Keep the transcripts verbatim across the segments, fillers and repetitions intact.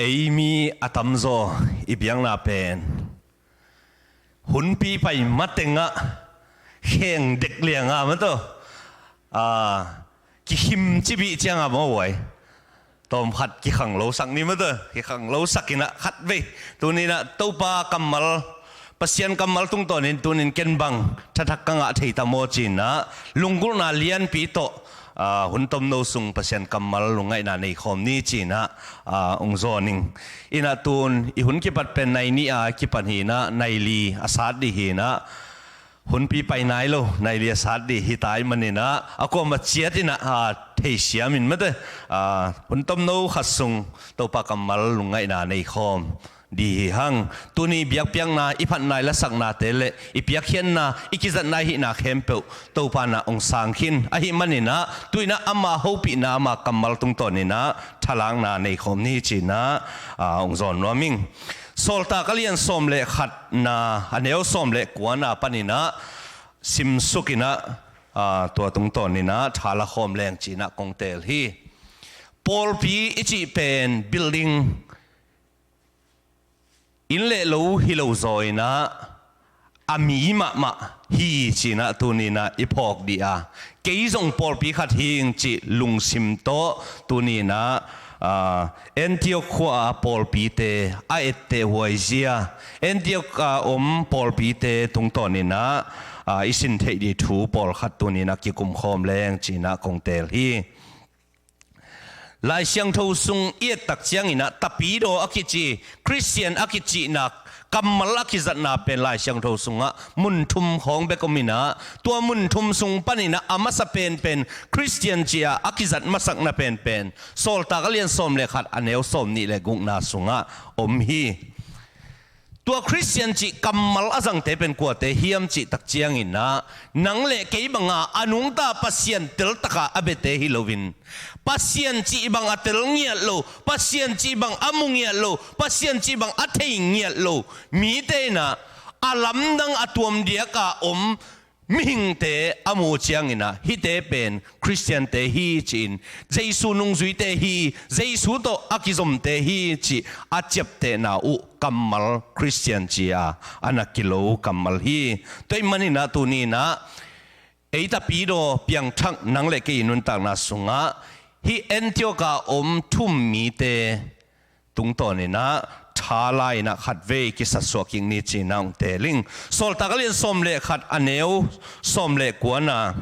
Ei mi a tamzaw i biakna pen hunpi pai matengah kheng dek lianga maw taw, a, kikhim cibih cianga maw huai. Tawm khat kikhang lo sak ni maw taw, kikhang lo sak inah khat vei. Tuninah Topa kammal, Pasian kammal tungtawnin tunin ken bang thathak ka ngah thei ta maw cinah lunggulhna lianpi tawh, a, hun tomno sung Pasian kammal lungngaihna nei khawm ni cinah, a, ung zawn ing. Inah tun i hun kipat pen nai nih a kipan hinah nai li a sat dih hinah, hunpi pai nai lo, nai li a sat dih hi tai maninah a kuama ciat inah, a, theisiam in mate, a, hun tomno khat sung Topa kammal lungngaihna nei khawm dih hi hang. Tuni biakpiakna i phatna i lasaknate le i piakkhiatna i kizatna i hihna khempeuh Topa nah ong sang khin ahih maninah tuinah ama hopihna ama kammal tungtawninah thalakna nei khawm ni cinah, a, ong zawn nuam ing. Sawltak a lian sawm le khatna a neu sawm le kuana paninah simsukinah, a, tua tungtawninah thala khawm leng cinah kong teel hi. Pawlpi i cih pen building, inn le lo hi lo zaw inah a mi mahmah hi cinah tuninah i phawk dih a, kei zong pawlpi khat hing cih lungsim tawh tuninah, a, Antiok khua a pawlpite a etteh huaizia, Antiok a om pawlpite tungtawninah, a, i sin theih dih thu pawlkhat tuninah kikum khawm leng cinah kong teel hi. Lai Siangtho sung i et tak cianginah tapidaw a kici, Khristian a kicihna kammal a kizatna pen Lai Siangtho sungah mun thum khawng bek om inah tua mun thum sung paninah a masa penpen Khristian ci-a a kizat masakna penpen Sawltak a lian sawm le khat a neu sawm nih le gukna sungah om hi. Tua Khristian cih kammal a zangte pen kuate hiam cih tak cianginah nang le kei banga a nungta Pasian teltaka a biate hi loin Pasian cih bang a tel ngiat lo, Pasian cih bang a mu ngiat lo, Pasian cih bang a thei ngiat lo mite inah a lamdang a tuam diaka om mihingte a mu cianginah hihte pen Khristiante hi ci-in, Jesu nungzuite hi, Jesu tawh a kizomte hi cih a ciaptehna uh kammal Khristian ci-a a na kilo kammal hi. Tua ahih maninah tuninah ei tapidaw piangthak nang le kei i nuntakna sungah hih Antiok a om thu-um mite tungtawninah thala inah khatvei kisatsuah kik ni cinah ong teel ing. Sawltak a lian sawm le khat a neu sawm le kuana,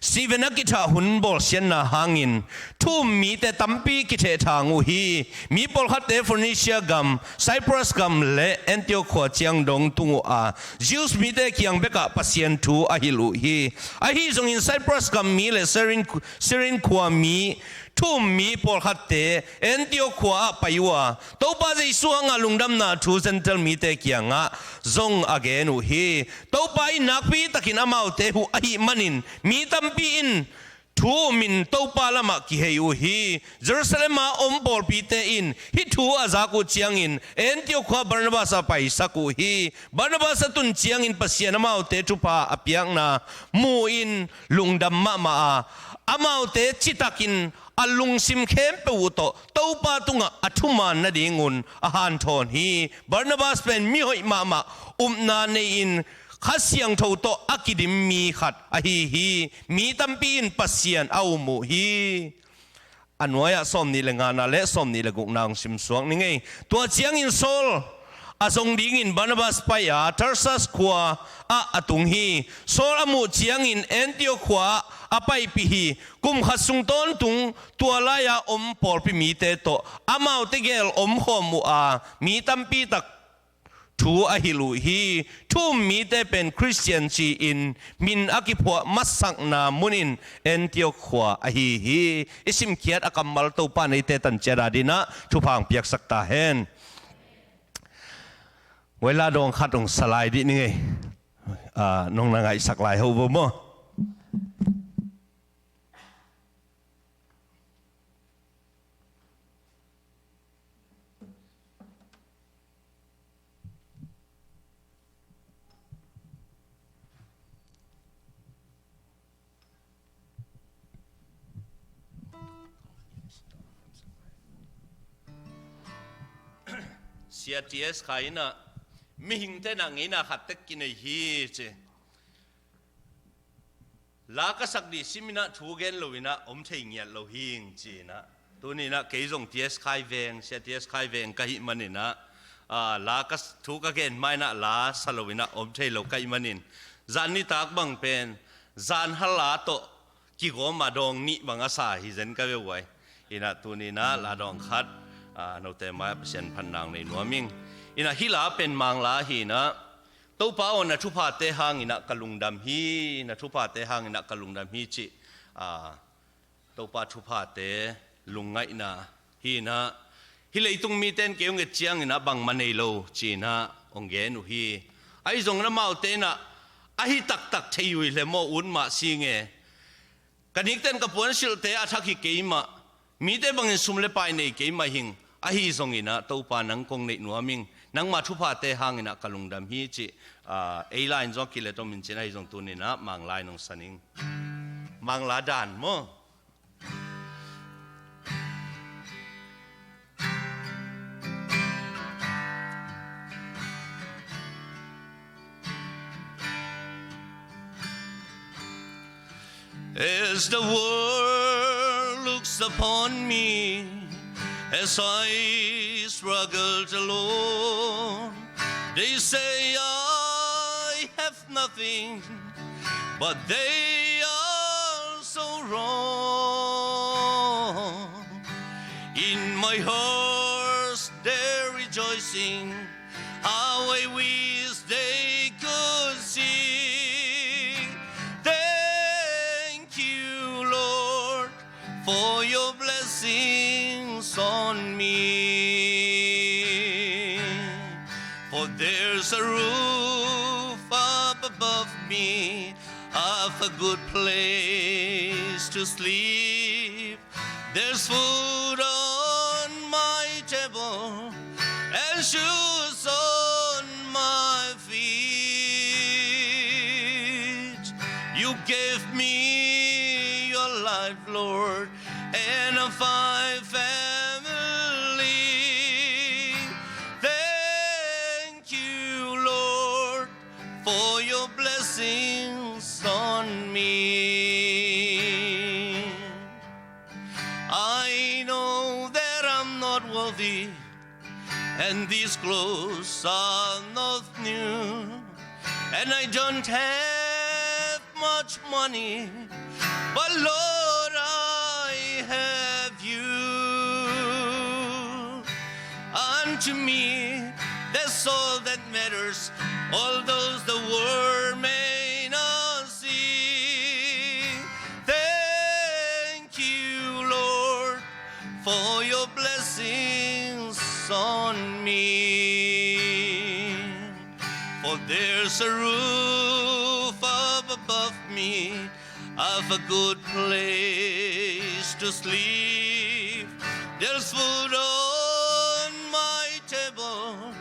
Stephen a kithah hun bawlsiatna hangin thu-um mite tampi kithehthang uh hi. Mi pawlkhatte Phoenicia gam, Cyprus gam le Antiok khua ciang dong tung uh a, Jews mite kiang bekah Pasian thu a hilh uh hi. Ahi zongin Cyprus gam mi le Cyrene, Cyrene khua mi thu-um mi pawlkhatte Antiok khua ah pai uh a, Topa Jesu hanga lungdamna thu Gentile mite kiangah zong a gen uh hi. Topa in nakpi takin amaute huh ahih manin mi tampi in thu-um in Topa lamah kihei uh hi. Jerusalem a om pawlpite in hih thu a zak uh ciangin Antiok khua Barnabas a paisak uh hi. Barnabas a tun ciangin Pasian amaute thupha a piakna mu-in lungdam mahmah a, amaute citakin a lungsim khempeuh uh tawh Topa tungah a thuman nadingun a hanthawn hi. Barnabas pen mihoih mahmah, upna nei-in Kha Siangtho tawh a kidim mi khat ahi hi. Mi tampi in Pasian a um uh hi. A nuai-ah sawm nih le ngana le sawm nih le gukna hong simsuak ning ei. Tua ciangin Saul a zong dingin Barnabas pai-a Tarsas khua ah a tung hi. Saul a muh ciangin Antiok khua ah a paipih hi. Kum khat sung tawntung tua lai-a om pawlpi mite tawh amaute gel omkhawm uh a, mi tampi tak thu a hilh uh hi. Thu-um mite pen Khristian ci-in min a kiphuah masakna munin Antiok khua ahi hi. I simkhiat a kammal Topa in eite tanciat adingin thupha hong piaksak ta hen. Voila dawng khat hong sa lai dih ning ei. Ah, nong na ngaihsak lai ho vo maw? Sia T S Khai in ah, mihingte in ah ngeina khat tek kinei hi ci. La ka sak dih sim in ah thu gen lo in ah om thei ngiat lo hi ing ci in ah. Tuni in ah kei zong T S Khai veng, Sia T S Khai veng ka hih manin ah, ah, la ka s-, thu ka gen ma in ah la sa lo in ah om thei lo ka hih manin, zan nitak bang pen zan hal la tawh kigawm a dawng nih bang a sa hi zen ka ve uai. In ah tuni in ah la dawng khat, ah, note mai-ah Pasian phatna hong nei nuam ing. In ah hih la pen Mangla hi in ah, Topa aw, na thuphate hang in ah ka lungdam hi, na thuphate hang in ah ka lungdam hi cih, ah, Topa thuphate lungngaihna hi in ah, hih leitung mite in kei hong et ciangin ah bangmah nei lo ci in ah hong gen uh hi. Ahi zongin amaute in ah ahi taktak thei uh hi leh maw, ut mah si ing e. Ka nikten ka puansilhte a thak hi kei mah, mite bangin sum le pai nei kei mah hi ing. Ahi zongin ah Topa nang kong neih nuam ing, nangma thuphate hang in ah ka lungdam hi cih, ah, ei la in zong kilet om in ci in, ahi zong tuni in ah Mangla in hong san ing. Mangla dan maw? As the world looks upon me, as I struggle alone, they say I have nothing, but they are so wrong. In my heart they're rejoicing, how I wish they could sing. Thank you, Lord, for your blessings on me. For there's a roof up above me, of a good place to sleep. There's food on my table and shoes on my feet. You gave me your life, Lord, and a fine family. Thank you, Lord, for your blessings on me. I know that I'm not worthy, and these clothes are not new, and I don't have much money, but Lord, I have you. Unto me, that's all that matters, all those the world may not see. Thank you, Lord, for your blessings on me. For there's a roof up above me, of a good place to sleep. There's food on my table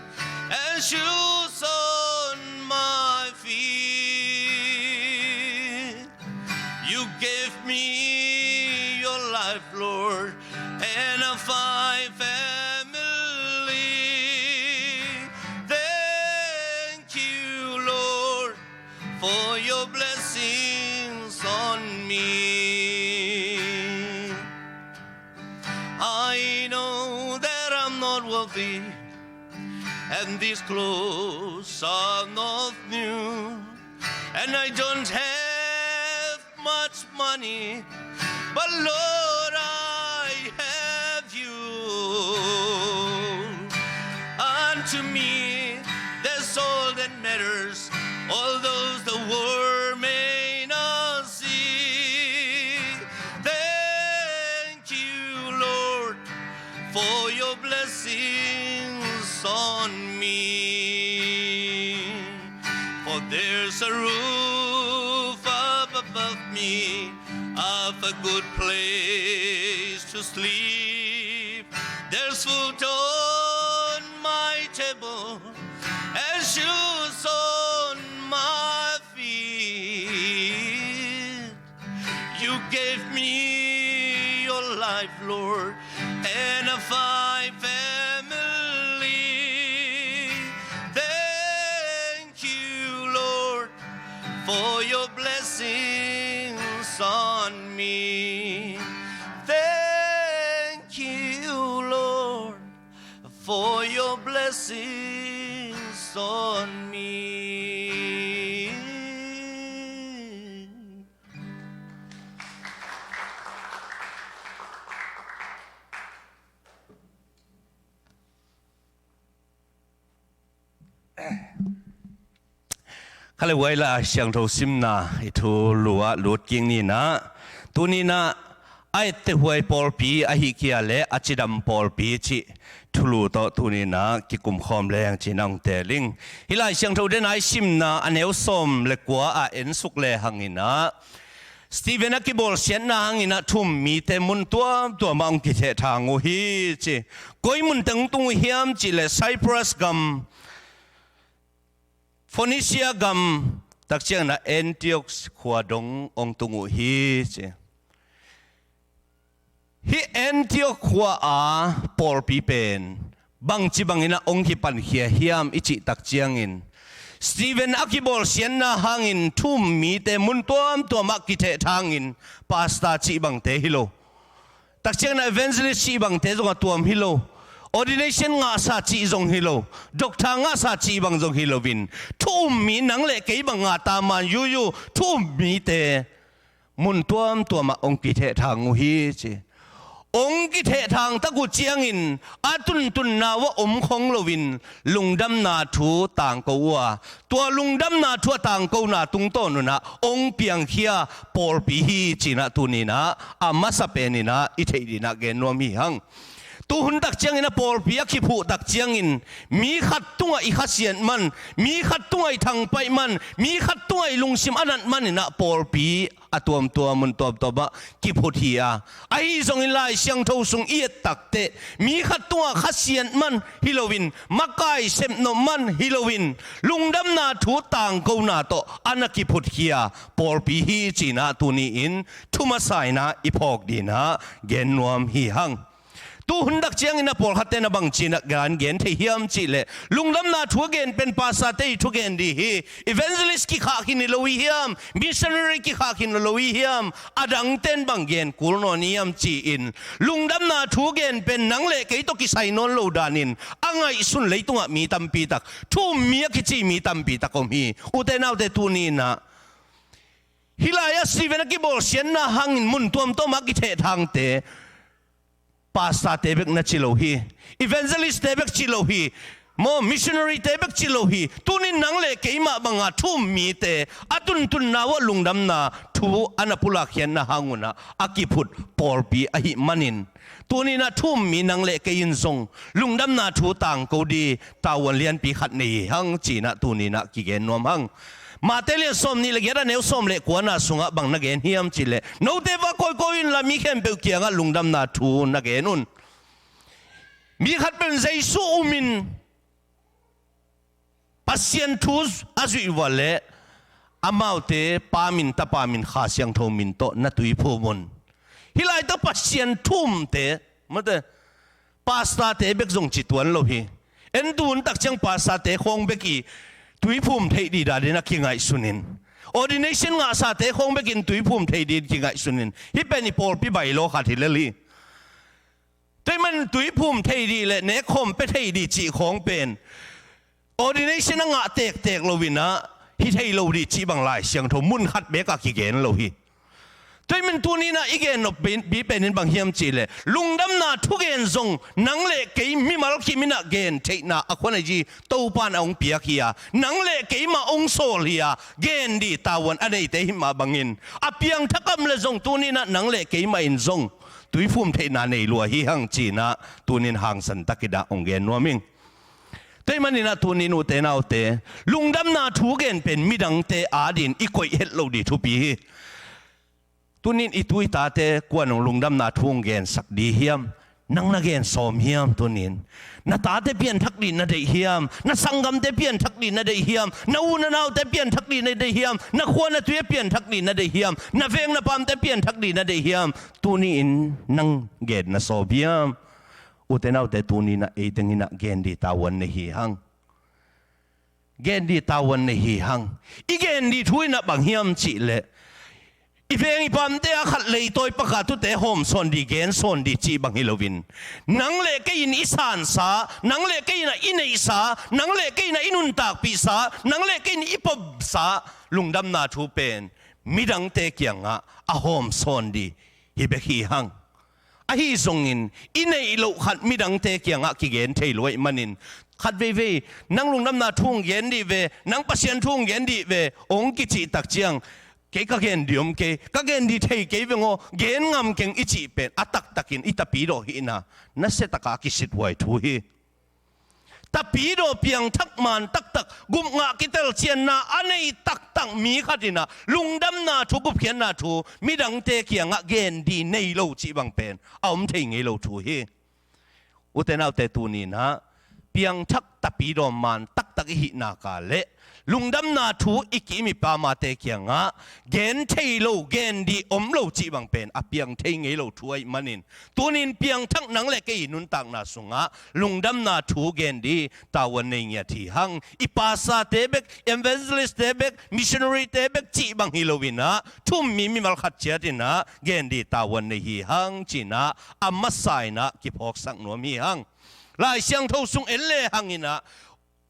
and shoes on my feet. You gave me your life, Lord, and a fine family. Thank you, Lord, for your blessings on me. I know that I'm not worthy, and these clothes are not new, and I don't have much money, but Lord, I have you. Unto me, that's all that matters, all those the world may not see. Thank you, Lord, for your blessings on me. For there's a roof up above me, of a good place to sleep. There's food on my table and shoes on my feet. You gave me your life, Lord, and a fine family. for your blessings on me. Khaleuhuai Lai Siangtho simna i thulu ah lut kik ni in ah, tuni in ah a ettehhuai pawlpi ahih kei leh a cidam pawlpi cih thulu tawh tuni in ah kikumkhawm leng ci-in ah hong teel ing. Hih Lai Siangtho den a i simna a neu sawm le kua ah ensuk lehang in ah, Stephen a kibawlsiatna hangin ah thu um mite mun tuamtuam ah hong kithehthang uh hi ci. Koi mun teng hong tung uh hiam cih leh Cyprus gam, Phoenicia gam, takciangin ah Antioch khua dong hong tung uh hi ci. Hih Antioch khua-a pawlpi pen bangci bangin ah hong kipankhia hiam i cih takciangin, Stephen a kibawlsiatna hangin thu um mite mun tuamtuam ah kithehthangin pastor cih bangte hi lo. Takciangin ah evangelist cih bangte zong a tuam hi lo. Ordination ngahsa cih zong hi lo. Doctor ngahsa cih bang zong hi loin, thu um mi nang le kei bang ngah ta man yuyu thu um mite mun tuamtuam ah hong kithehthang uh hi ci. Hong kithehthang tak uh ciangin a tuntunna uh ah om khong loin lungdamna thu tangko uh a, tua lungdamna thu a tangkona tungtawn un ah hong piangkhia pawlpi hi ci-in ah tuni in ah a masa penin ah i theih dingin ah gen nuam hi hang. Tuhun takciangin ah pawlpi a kiphuh takciangin mi khat tungah i khasiat man, mi khat tungah i thangpaih man, mi khat tungah i lungsim a nat manin ah pawlpi a tuamtuam mun tuamtuam ah kiphut hi a, ahi zongin Lai Siangtho sung i et takteh mi khat tungah khasiat man hi loin, makai sepnop man hi loin, lungdamna thu tangkona tawh a na kiphutkhia pawlpi hi ci-in ah tuni-in thu masa in ah i phawk dingin ah gen nuam hi hang. Tuhun takciangin ah pawlkhatte in ah bangci-in ah gen, gen thei hiam cih leh, lungdamna thu a gen pen pastorte i thugen ding hi, evangelist kikhah khin hi lo i hiam, missionary kikhah khin hi lo i hiam, a dangte in bang gen kul nawn i hiam ci-in, lungdamna thu gen pen nang le kei tawh kisai nawn lo danin a ngaihsun leitungah mi tampi tak, thu um mi a kici mi tampi tak om hi. Ute naute, tuni in ah hih lai-ah Stephen a kibawlsiatna hangin mun tuamtuam ah kithehthangte pastorte bek na ci lo hi. Evangelistte bek ci lo hi. Maw, missionaryte bek ci lo hi. Tunin nang le keimah banga thu um mite a tuntunna uh ah lungdamna thu a na pulakkhiatna hang un ah a kiphut pawlpi ahih manin, tunin ah thu um mi nang le kei in zong lungdamna thu tangko ding tavuan lianpi khat nei hi hang ci-in ah tunin ah kigen nuam hang. Mate lian sawm nih le giat a neu sawm le kuana sungah bang na gen hiam cih leh, note va kawikawi unla mi khempeuh kiangah lungdamna thu na gen un. Mi khat pen Jesu umin Pasian thu a zuih uh ah leh amaute Pa min, Tapa min, Kha Siangtho min tawh na tuiphum un. Hih lai tawh Pasian thu umte, mate, pastorte bek zong ci tuan lo hi. En, tuhun takciang pastorte khawng bek i tuiphum theih ding danin a kingaihsun in, ordination ngahsate khawng bekin tuiphum theih ding kingaihsun in, hih pen i pawlpi bylaw khat hi lel hi. Tua ahih manin tuiphum theih ding le nekkhawm pia theih ding cih khawng pen ordination a ngah tektek loin ah hi thei lo ding cih bang Lai Siangtho mun khat beek ah kigen lo hi. Tua ahih manin tuni-in ah i gen nop pi, pi pen in bang hiam cih leh, lungdamna thugen zong nang le kei mimal kim in ah gen theihna a khuan a zi Topa in a hong piak hi a, nang le keimah hong sawl hi a, gen ding tavuan a neite hih mah bangin, a piangthak om leh zong tuni-in ah nang le keimah in zong tuiphum theihna nei lua hi hang ci-in ah tuni-in hangsan takin ah hong gen nuam ing. Tua ahih manin ah tuni-in ute naute, lungdamna thugen pen midangte adingin i koih het loh ding thupi hi. Tuni-in i tu i tate kua'n hong lungdamna thu hong gensak ding hiam? Nang na gen sawm hiam tuni-in? Na tate pianthak ding na deih hiam? Na sanggamte pianthak ding na deih hiam? Na u na naute pianthak ding na deih hiam? Na khua na tui a pianthak ding na deih hiam? Na veng na paamte pianthak ding na deih hiam? Tuni-in nang genna sawm hiam? Ute naute, tuni-in ah ei teng in ah gen ding tavuan nei hi hang. Gen ding tavuan nei hi hang. I gen ding thu in ah bang hiam cih leh, I veng i pamte a khat leitawi pakah tute hawm sawn dih, gen sawn dih cih bang hi loin, nang le kei in i sansa, nang le kei in ah i neihsa, nang le kei in ah i nuntakpihsa, nang le kei in i pomsa lungdamna thu pen midangte kiangah a hawm sawn dih hi bek hi hang. Ahi zongin i neih loh khat midangte kiangah kigen thei lo ahih manin, khat veivei, "Nang lungdamna thu hong gen dih ve, nang Pasian thu hong gen dih ve," hong kicih tak ciang, "Kei ka gen dih om kei, ka gen dih thei kei veng aw, gen ngam keng," i cih pen a taktakin i tapidawh hihna nasia taka a kisithuai thu hi. Tapidawh piangthak man taktak, gupngah kitelcianna a nei taktak mi khat in ah lungdamna thu, gupkhiatna thu midangte kiangah gen dih nei lo cih bang pen a om thei ngei lo thu hi. Ute naute, tuni in ah piangthak, tapidawh man taktak i hih nak leh lungdamna thu i kim i pamte kiangah gen thei lo, gen dih om lo cih bang pen a piang thei ngei lo thu ahih manin, tuni in piangthak nang le kei i nuntakna sungah lungdamna thu gen dih tavuan nei ngiat hi hang. I pastorte bek, evangelistte bek, missionaryte bek cih bang hi loin ah, thu-um mi mimal khat ciat in ah gen dih tavuan nei hi hang ci-in ah a masa in ah kiphawksak nuam hi hang. Lai Siangtho sung en lehang in ah,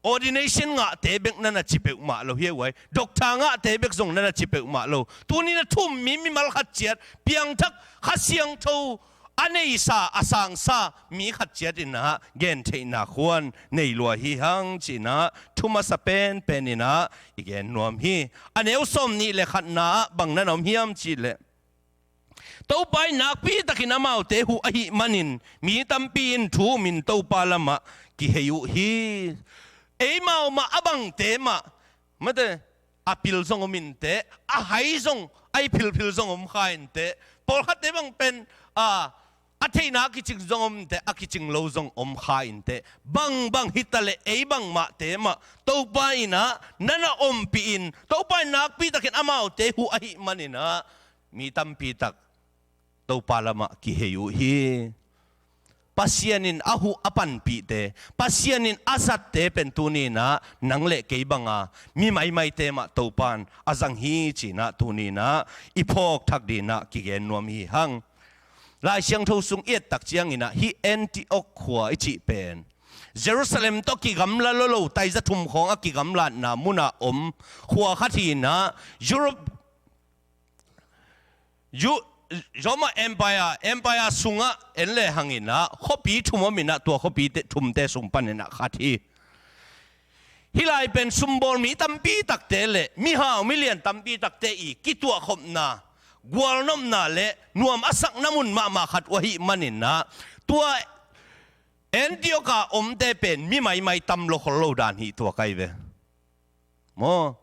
ordination ngahte bek na na ci peuhmah lo hi a, uai, doctor ngahte bek zong na na ci peuhmah lo. Tuni in ah thu-um mi mimal khat ciat, piangthak, Kha Siangtho a neisa, a sangsa mi khat ciat in ah gen theihna khuan nei lua hi hang ci-in ah thu masa penpen in ah i gen nuam hi. A neu sawmnih le khatna ah bang na na om hiam cih leh, Topa in nakpi takin amaute huh ahih manin mi tampi in thu-um in Topa lamah kihei uh hi. Eimau mah a bangte mah, mate, a pil zong om inteh, a hai zong, a i philphil zong om kha inteh. Pawlkhatte bang pen, a, a theihna a kicing zong om inteh, a kicing lo zong om kha inteh. Bangbang hi taleh ei bangmahte mah Topa in ah na na ompih in, Topa in nakpi takin amaute huh ahih manin ah mi tampi tak Topa lamah kihei uh hi. Pasian in a huh a panpihte, Pasian in a zatte pen tuni in ah nang le kei banga mi maimaite mah Topa in a zang hi ci-in ah tuni in ah i phawk thak dih in ah kigen nuam hi hang. Lai Siangtho sung i et tak ciangin ah hih Antioch khua i cih pen Jerusalem tawh kigamla lolo, taiza thum khawng a kigamlatna munah om khua khat hi-in ah, Europe, Ju-, Roma Empire, Empire sungah en lehang in ah khuapi thum om in ah, tua khuapi te, thumte sung panin ah khat hi. Hih lai pen sumbawl mi tampi takte le mihau milian tampi takte i kituahkhopna, gualnopna le nuam a sakna mun mahmah khat uh ahih manin ah, tua Antioch a omte pen mi maimai tam lo khol lo dan hi tua kai ve. Maw,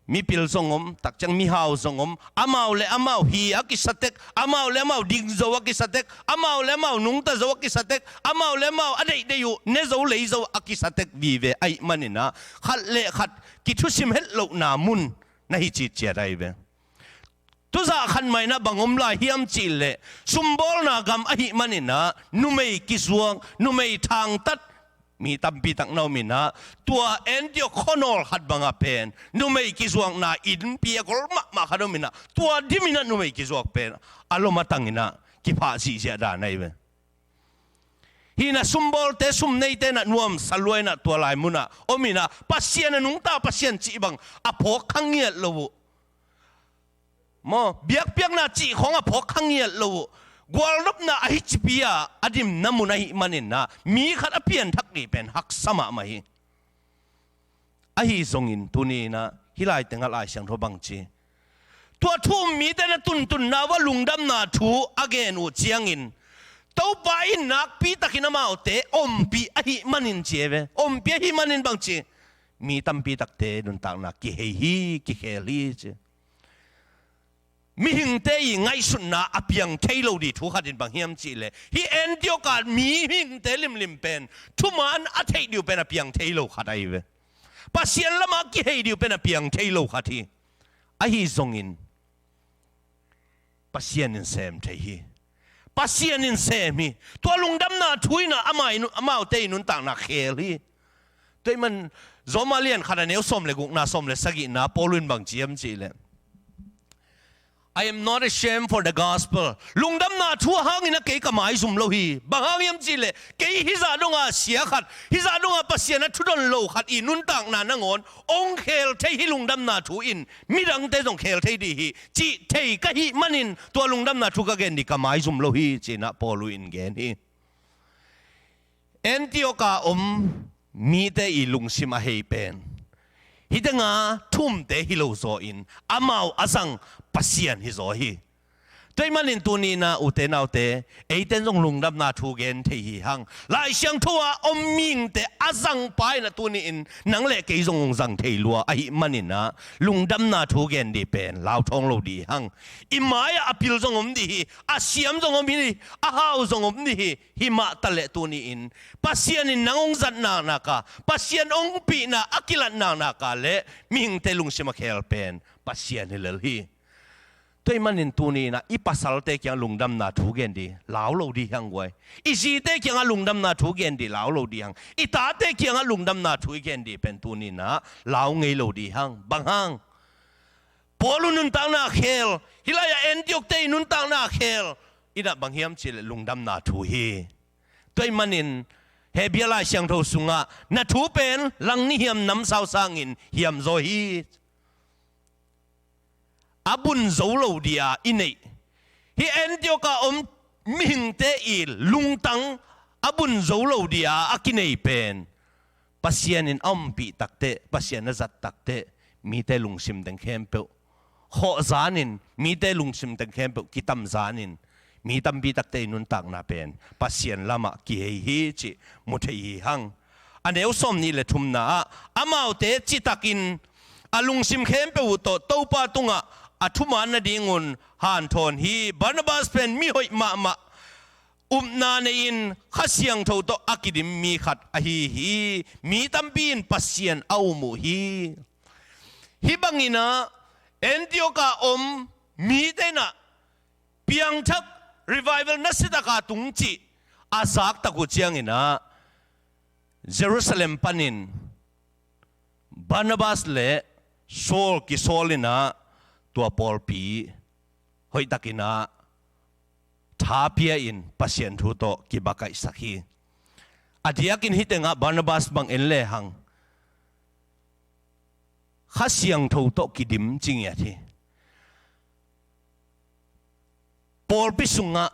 mipil zong om, tak ciang mihau zong om, amau le amau hi a kisatek, amau le amau ding zo a kisatek, amau le amau nungta zo a kisatek, amau le amau a deihdeih uh ne zo lei zo a kisatek vive ahih manin ah, khat le khat kithusim het lohna mun na hi citciat ahi ve. Tuzah khat mah in ah bang om lai hiam cih leh, sumbawlna gam ahih manin ah numei kizuak, numei thangtat mi tampi tak na om in ah, tua Antioch khuanawl khat bangah pen numei kizuakna innpi a gol mahmah khat om in ah, tua dim in ah numei kizuak pen a lom a tang in ah kiphah zihziah dan ahi ve. Hi in ah sumbawlte, sumneite in ah nuamsa lua in ah tua lai munah om in ah, Pasian a nungta Pasian cih bang a phawk kha ngiat lo uh. Maw, biakpiakna cih khawng a phawk kha ngiat lo uh. Gualnopna a hi cipi a a dimna mun ahih manin ah, mi khat a pianthak dih pen haksa mahmah hi. Ahi zongin tuni in ah hih lai tengah Lai Siangtho bang ci, tua thu-um mite na tuntunna uah lungdamna thu a gen uh ciangin, Topa in nakpi takin amaute ompih ahih manin ci e ve. Ompih ahih manin bang ci, mi tampi takte nuntakna kihei hi, kikhel hi ci. Mihingte i ngaihsutna a piang thei lo dih thu khat in bang hiam cih leh, hih Antioch a mihingte limlim pen thuman a theih dih uh pen a piang thei lo khat ahi ve. Pasian lamah kihei dih uh pen a piang thei lo khat hi. Ahi zongin Pasian in sem thei hi. Pasian in sem hi. Tua lungdamna thu in ah amau i nu-, amaute i nuntakna khel hi. Tua ahih man Roma lian khat a neu sawm le gukna, sawm le sagihna Paul in bang ci hiam cih leh, I am not ashamed for the gospel. Lungdamna thu hangin a kei ka maizum lo hi. Bang hang hiam cihleh, kei hizah donga sia khat, hizah donga Pasian a thudon lo khat i nuntakna nangawn ong khel thei hi lungdamna thu in, midangte zong khel thei dih hi, cih thei ka hih manin tua lungdamna thu ka gen dih ka maizum lo hi, ci-in ah Paulu in gen hi. Antiok a om mite i lungsim a hei pen hih tenga thumte hi lo zaw in amau a zang Pasian hi zaw hi. Tua ahih manin tuni-in ah ute naute, eiten zong lungdamna thu gen thei hi hang. Lai Siangtho a om mihingte a zangpa in ah tuni-in nang le kei zong ong zang thei lua ahih manin ah lungdamna thu gen dih pen lauthawng lo dih hang. I mai-ah a pil zong om dih hi, a siam zong om hi, a hau zong om dih hi. Himah taleh tuni-in Pasian in nang ong zat naknak a, Pasian ong pihna a kilat naknak a le mihingte lungsim a khel pen Pasian hi lel hi. Tua ahih manin tuni-in ah i pasalte kiangah lungdamna thu gen dih lau lo dih hang guai. I zite kiangah lungdamna thu gen dih lau lo dih hang. I tate kiangah lungdamna thu i gen dih pen tuni-in ah lau ngei lo dih hang. Bang hang? Paulu nuntakna khel, hih lai-ah Antiokte i nuntakna khel in ah bang hiam cihleh lungdamna thu hi. Tua ahih manin Hebru Lai Siangtho sungah na thu pen langnih hiam namsau sangin hiam zaw hi. A bun zo lo dih a i neih, hih Antiok a om mihingte i lungtang a bun zo lo dih a a kinei pen Pasian in a ompih takteh, Pasian a zat takteh mite lungsim teng khempeuh khawh zanin, mite lungsim teng khempeuh kitam zanin, mi tampi takte i nuntakna pen Pasian lamah kihei hi cih mu thei hi hang. A neu sawmnih le thumna ah, amaute citakin a lungsim khempeuh uh tawh Topa tungah a thuman nadingun hanthawn hi. Barnabas pen mihoih mahmah, upna nei-in Kha Siangtho tawh a kidim mi khat ahi hi. Mi tampi in Pasian a um uh hi. Hih bangin ah Antiok a om mite in ah piangthak, revival nasiatak a tung cih a zaktak uh ciangin ah Jerusalem panin Barnabas le Saul kisawl in ah tua pawlpi hoihtakin ah tha pia-in Pasian thu tawh kibakaihsak hi. A diakin hih tengah Barnabas bang en lehang Kha Siangtho tawh kidim ci ngiat hi. Pawlpi sungah,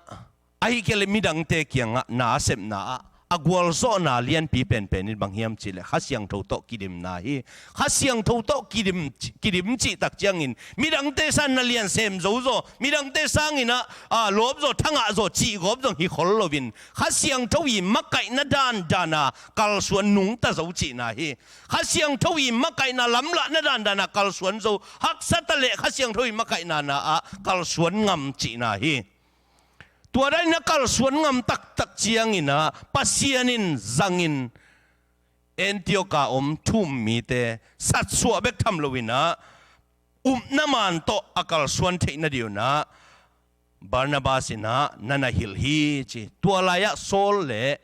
ahih kei leh midangte kiangah na a sepna ah a gualzawhna lianpi penpen in bang hiam cihleh Kha Siangtho tawh kidimna hi. Kha Siangtho tawh kidim, kidim cihtak ciangin midangte sangin na lian sem zo zaw, midangte sangin ah, a, lawp zaw, thangah zaw cih gawp zong hi khol loin Kha Siangtho i makaihna dandan a kalsuan nungta zo cihna hi. Kha Siangtho i makaihna lamlahna dandan a kalsuan zo, haksa taleh Kha Siangtho i makaihna na ah kalsuan ngam cihna hi. Tua dan in a kalsuan ngam taktak ciangin ah Pasian in zangin Antiok a om thu-um mite satsuah bek tham loin ah upna man tawh a kalsuan theih nading un ah Barnabas in ah na na hilh hi ci. Tua lai-ah Saul le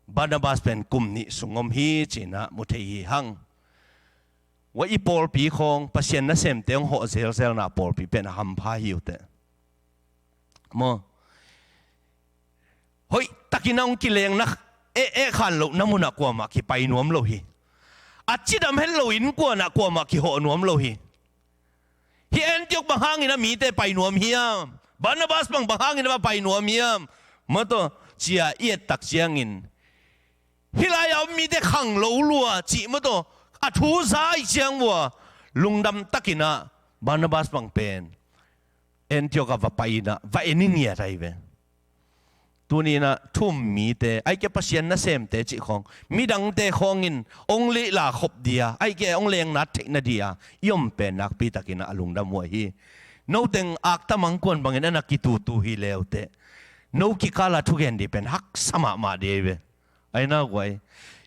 Barnabas pen kum nih sung om hi ci-in ah mu thei hi hang. Ua i pawlpi khawng Pasian nasemte hong hawh zelzelna pawlpi pen a hampha hi uh teh. Maw? Hoihtakin a hong kilengna, eh, eh, khan lohna munah kuamah kipai nuam lo hi. A cidam het lo innkuanah kuamah kihawh nuam lo hi. Hih Antiok bang hangin a mite pai nuam hiam? Barnabas bang bang hangin a va pai nuam hiam? Mataw, ci-a i ettak ciangin hih lai-a om mite khang lo lua cih mataw, a thu za ih ciang vua lungdam takin ah Barnabas bang pen Antiok ah va pai in ah va en i ngiat ahi ve. Tuni-in ah thu-um mite, ahih kei leh Pasian nasemte cih khawng, midangte khawngin hong lehla khop ding a, ahih kei leh hong lengnat theih nading a i om pen nakpi takin ah a lungdam uh ahi. Noteng akta mangkuan bangin a na kitutu hi le uh teh, no kikal a thugen ding pen haksa mahmah ding ahi ve. Ahi na guai.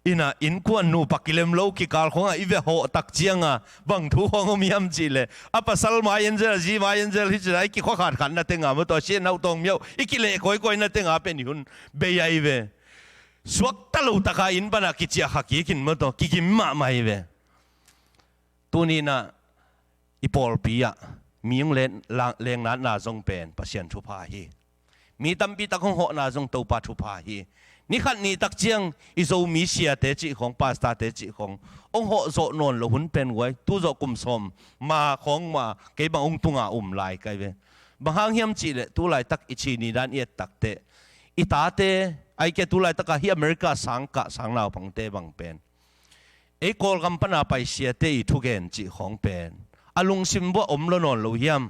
Inn ah innkuan nupa kilem lo kikal khawngah i vehawh tak ciangin bang thu khawng om hiam cih leh, a pasal mai en zel, a zi mai en zel hi ci-in ah i kikhua khatkhatna tengah mataw, a si a nau tawng miau i kileh kawikawi na tengah pen i hun bei ahi ve. Suakta lo takin inn panah kiciah kha kikin mataw, kigim mahmah ahi ve. Tuni-in ah i pawlpi ah Mi hong len-, la-, lengnatna zong pen Pasian thupha hi. Mi tampi tak hong hawhna zong Topa thupha hi. Ni khat ni tak ciang i Zomi siate cih khawng, pastorte cih khawng hong hawh zawh nawn lo hun pen guai, tu zawh kum sawm ma khawng ma kei bang hong tunga um lai kai ve. Bang hang hiam cih leh tu laitak i ci ni dan i et tak teh, i tate, ai ke tu laitak a hi America sang kah sang naupangte bang pen ei Kawlgam pana pai siate i thugen cih khawng pen a lungsim buah om lo nawn lo hiam?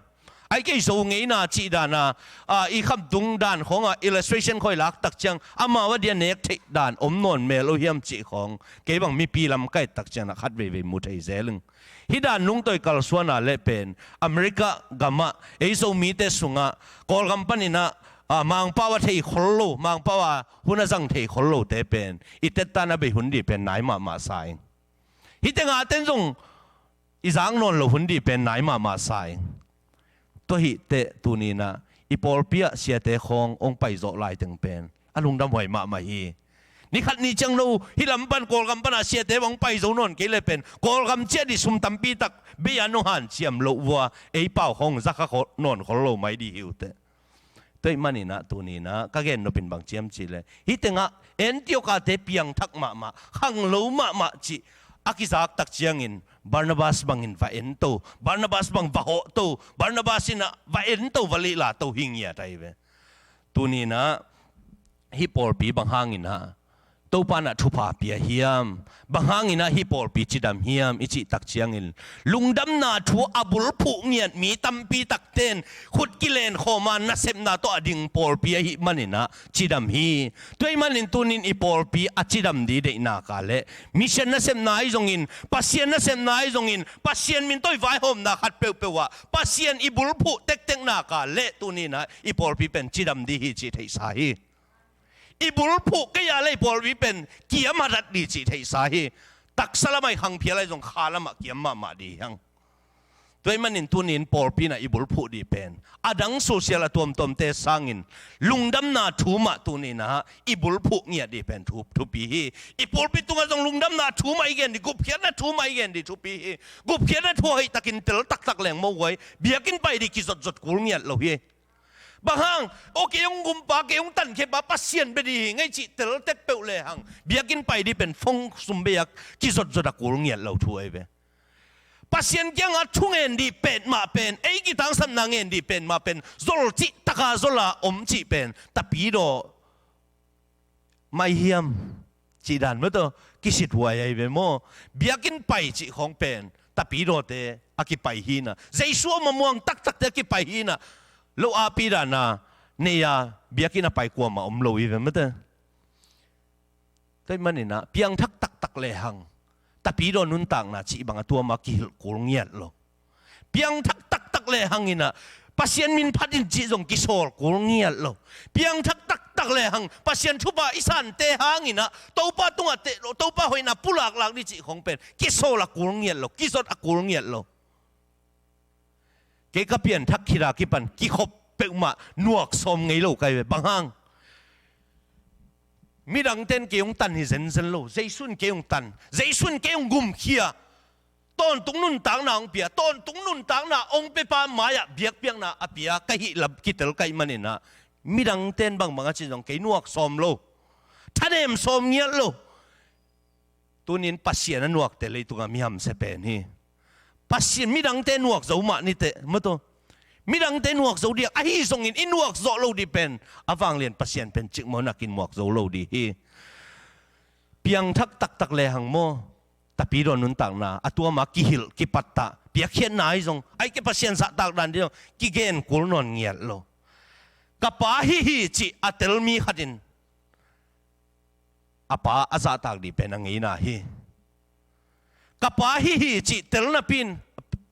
Ai kei Zo ngeina cih dana, a, i khamtung dan khawng a illustration khawng i lak tak ciang amau a dia nek theih dan om nawn mel lo hiam cih khawng kei bang mipi lam ka et tak ciang a khat veivei mu thei zel ing. Hi dan nungtawi kalsuana leh pen America gamah ei Zomite sungah Kawlgam panin ah, a, Mangpau a thei khol lo, Mangpau a hun a zang thei khol lote pen i tettan a bei hun dih pen nai mahmah sa ing. Hi tengah ten zong i zak nawn lo hun dih pen nai mahmah sa ing. Tua hi teh tuni-in ah i pawlpi ah siate khawng hong pai zawh lai teng pen a lungdam huai mahmah hi. Ni khat ni ciang lo hi lam pan Kawlgam pana siate bang pai zo nawn kei leh pen Kawlgam ciah dih sum tampi tak bei a nong hanciam loh vua ei pau khawng za kha khol, nawn khol lo mai dih hi uh teh. Tua ahih manin ah tuni-in ah ka gen nop in bang ci hiam cih leh, hi tengah Antioch-ate piangthak mahmah, khanglo mahmah cih a kizak tak ciangin Barnabas bangin va en to, Barnabas bang va hawh to, Barnabas in ah va en to, va lehla to hi ngiat ahi ve. Tuni-in ah hih pawlpi bang hangin ah Topa in ah thupha pia hiam? Bang hangin ah hih pawlpi cidam hiam i cih tak ciangin lungdamna thu a bulphuh ngiat mi tampi takten khut kilen khawm a nasepna tawh a ding pawlpi ahih manin ah cidam hi. Tua ahih manin tuni-in i pawlpi a cidam dih deihnak a leh mission nasepna ahi zongin, Pasian nasepna ahi zongin, Pasian min tawh i vaihawmna khat peuhpeuh ah Pasian i bulphuh tekteknak a leh tuni-in ah i pawlpi pen cidam dih hi cih theihsa hi. I bulphuh kei a leh i pawlpi pen kiam hadat dih cih theihsa hi. Taksa lamah i khang phial ahi zong kha lamah kiam mahmah dih hi hang. Tua ahih manin tuni-in pawlpi in ah i bulphuh dih pen a dang social a tuamtuamte sangin lungdamna thu mah tuni-in ah i bulphuh ngiat dih pen thu, thupi hi. I pawlpi tungah zong lungdamna thu mah i gen dih, gupkhiatna thu mah i gen dih thupi hi. Gupkhiatna thu hoih takin tel taktak leng mo guai, biakinn pai dih kizotzot kul ngiat lo hi. Bang hang, aw kei hong gumpa, kei hong tankhiapa, Pasian bia dih hi ing ei cih tel tek peuh lehang biakinn pai dih pen phone sum bei a kizotzot a kul ngiat lo thu ahi ve. Pasian kiangah thu ngen dih petmah pen, ei kitangsapna ngen dih petmah pen zol cih taka zol a om cih pen tapidaw mai hiam cih dan maw taw, kisithuai ahi ve maw? Biakinn pai cih khawng pen tapidawte a kipai hi-in ah, Jesu a muang taktakte a kipai hi-in ah, lo ahpi dana nei a biakinn a pai kuamah om lo hi ve maw taw. Tua ahih manin ah piangthak taktak lehang tapidaw nuntakna cih bang a tuam a kihilh kul ngiat lo. Piangthak taktak lehang in ah Pasian min phat in cih zong kisawl kul ngiat lo. Piangthak taktak lehang Pasian thupha i sante hangin ah Topa tungah teh lo, Topa hoihna pulaklak dih cih khawng pen kisawl a kul ngiat lo, kizot a kul ngiat lo. Kei ka pianthak khit a kipan kikhop peuhmah nuak sawm ngei lo kai ve. Bang hang? Midangte in kei hong tan hi zenzen lo, Jesu in kei hong tan, Jesu in kei hong gumkhia. Tawntung nuntakna hong pia, tawntung nuntakna hong piapa mai-ah biakpiakna a pia ka hih lam kitel ka hih manin ah midangte in bangbang a cih zong kei nuak sawm lo, thanem sawm ngiat lo. Tuni-in Pasian a nuakte leitungah mi hamsia pen hi. Pasian midangte nuak zo mah ni teh maw taw. Midangte nuak zo diak ahi zongin i nuak zawh lo dih pen a vanglian Pasian pen cikmah in a kinuak zo lo dih hi. Piangthak taktak lehang maw, tapidaw nuntakna a tuam a kihilh kipattah piakkhiatna ahi zong, ai kei Pasian zahtak dan dih zong kigen kul nawn ngiat lo. Ka pa hi hi cih a tel mi khat in a pa a zahtak dih pen a ngeina hi. Ka pa hi hi cih tel napi-in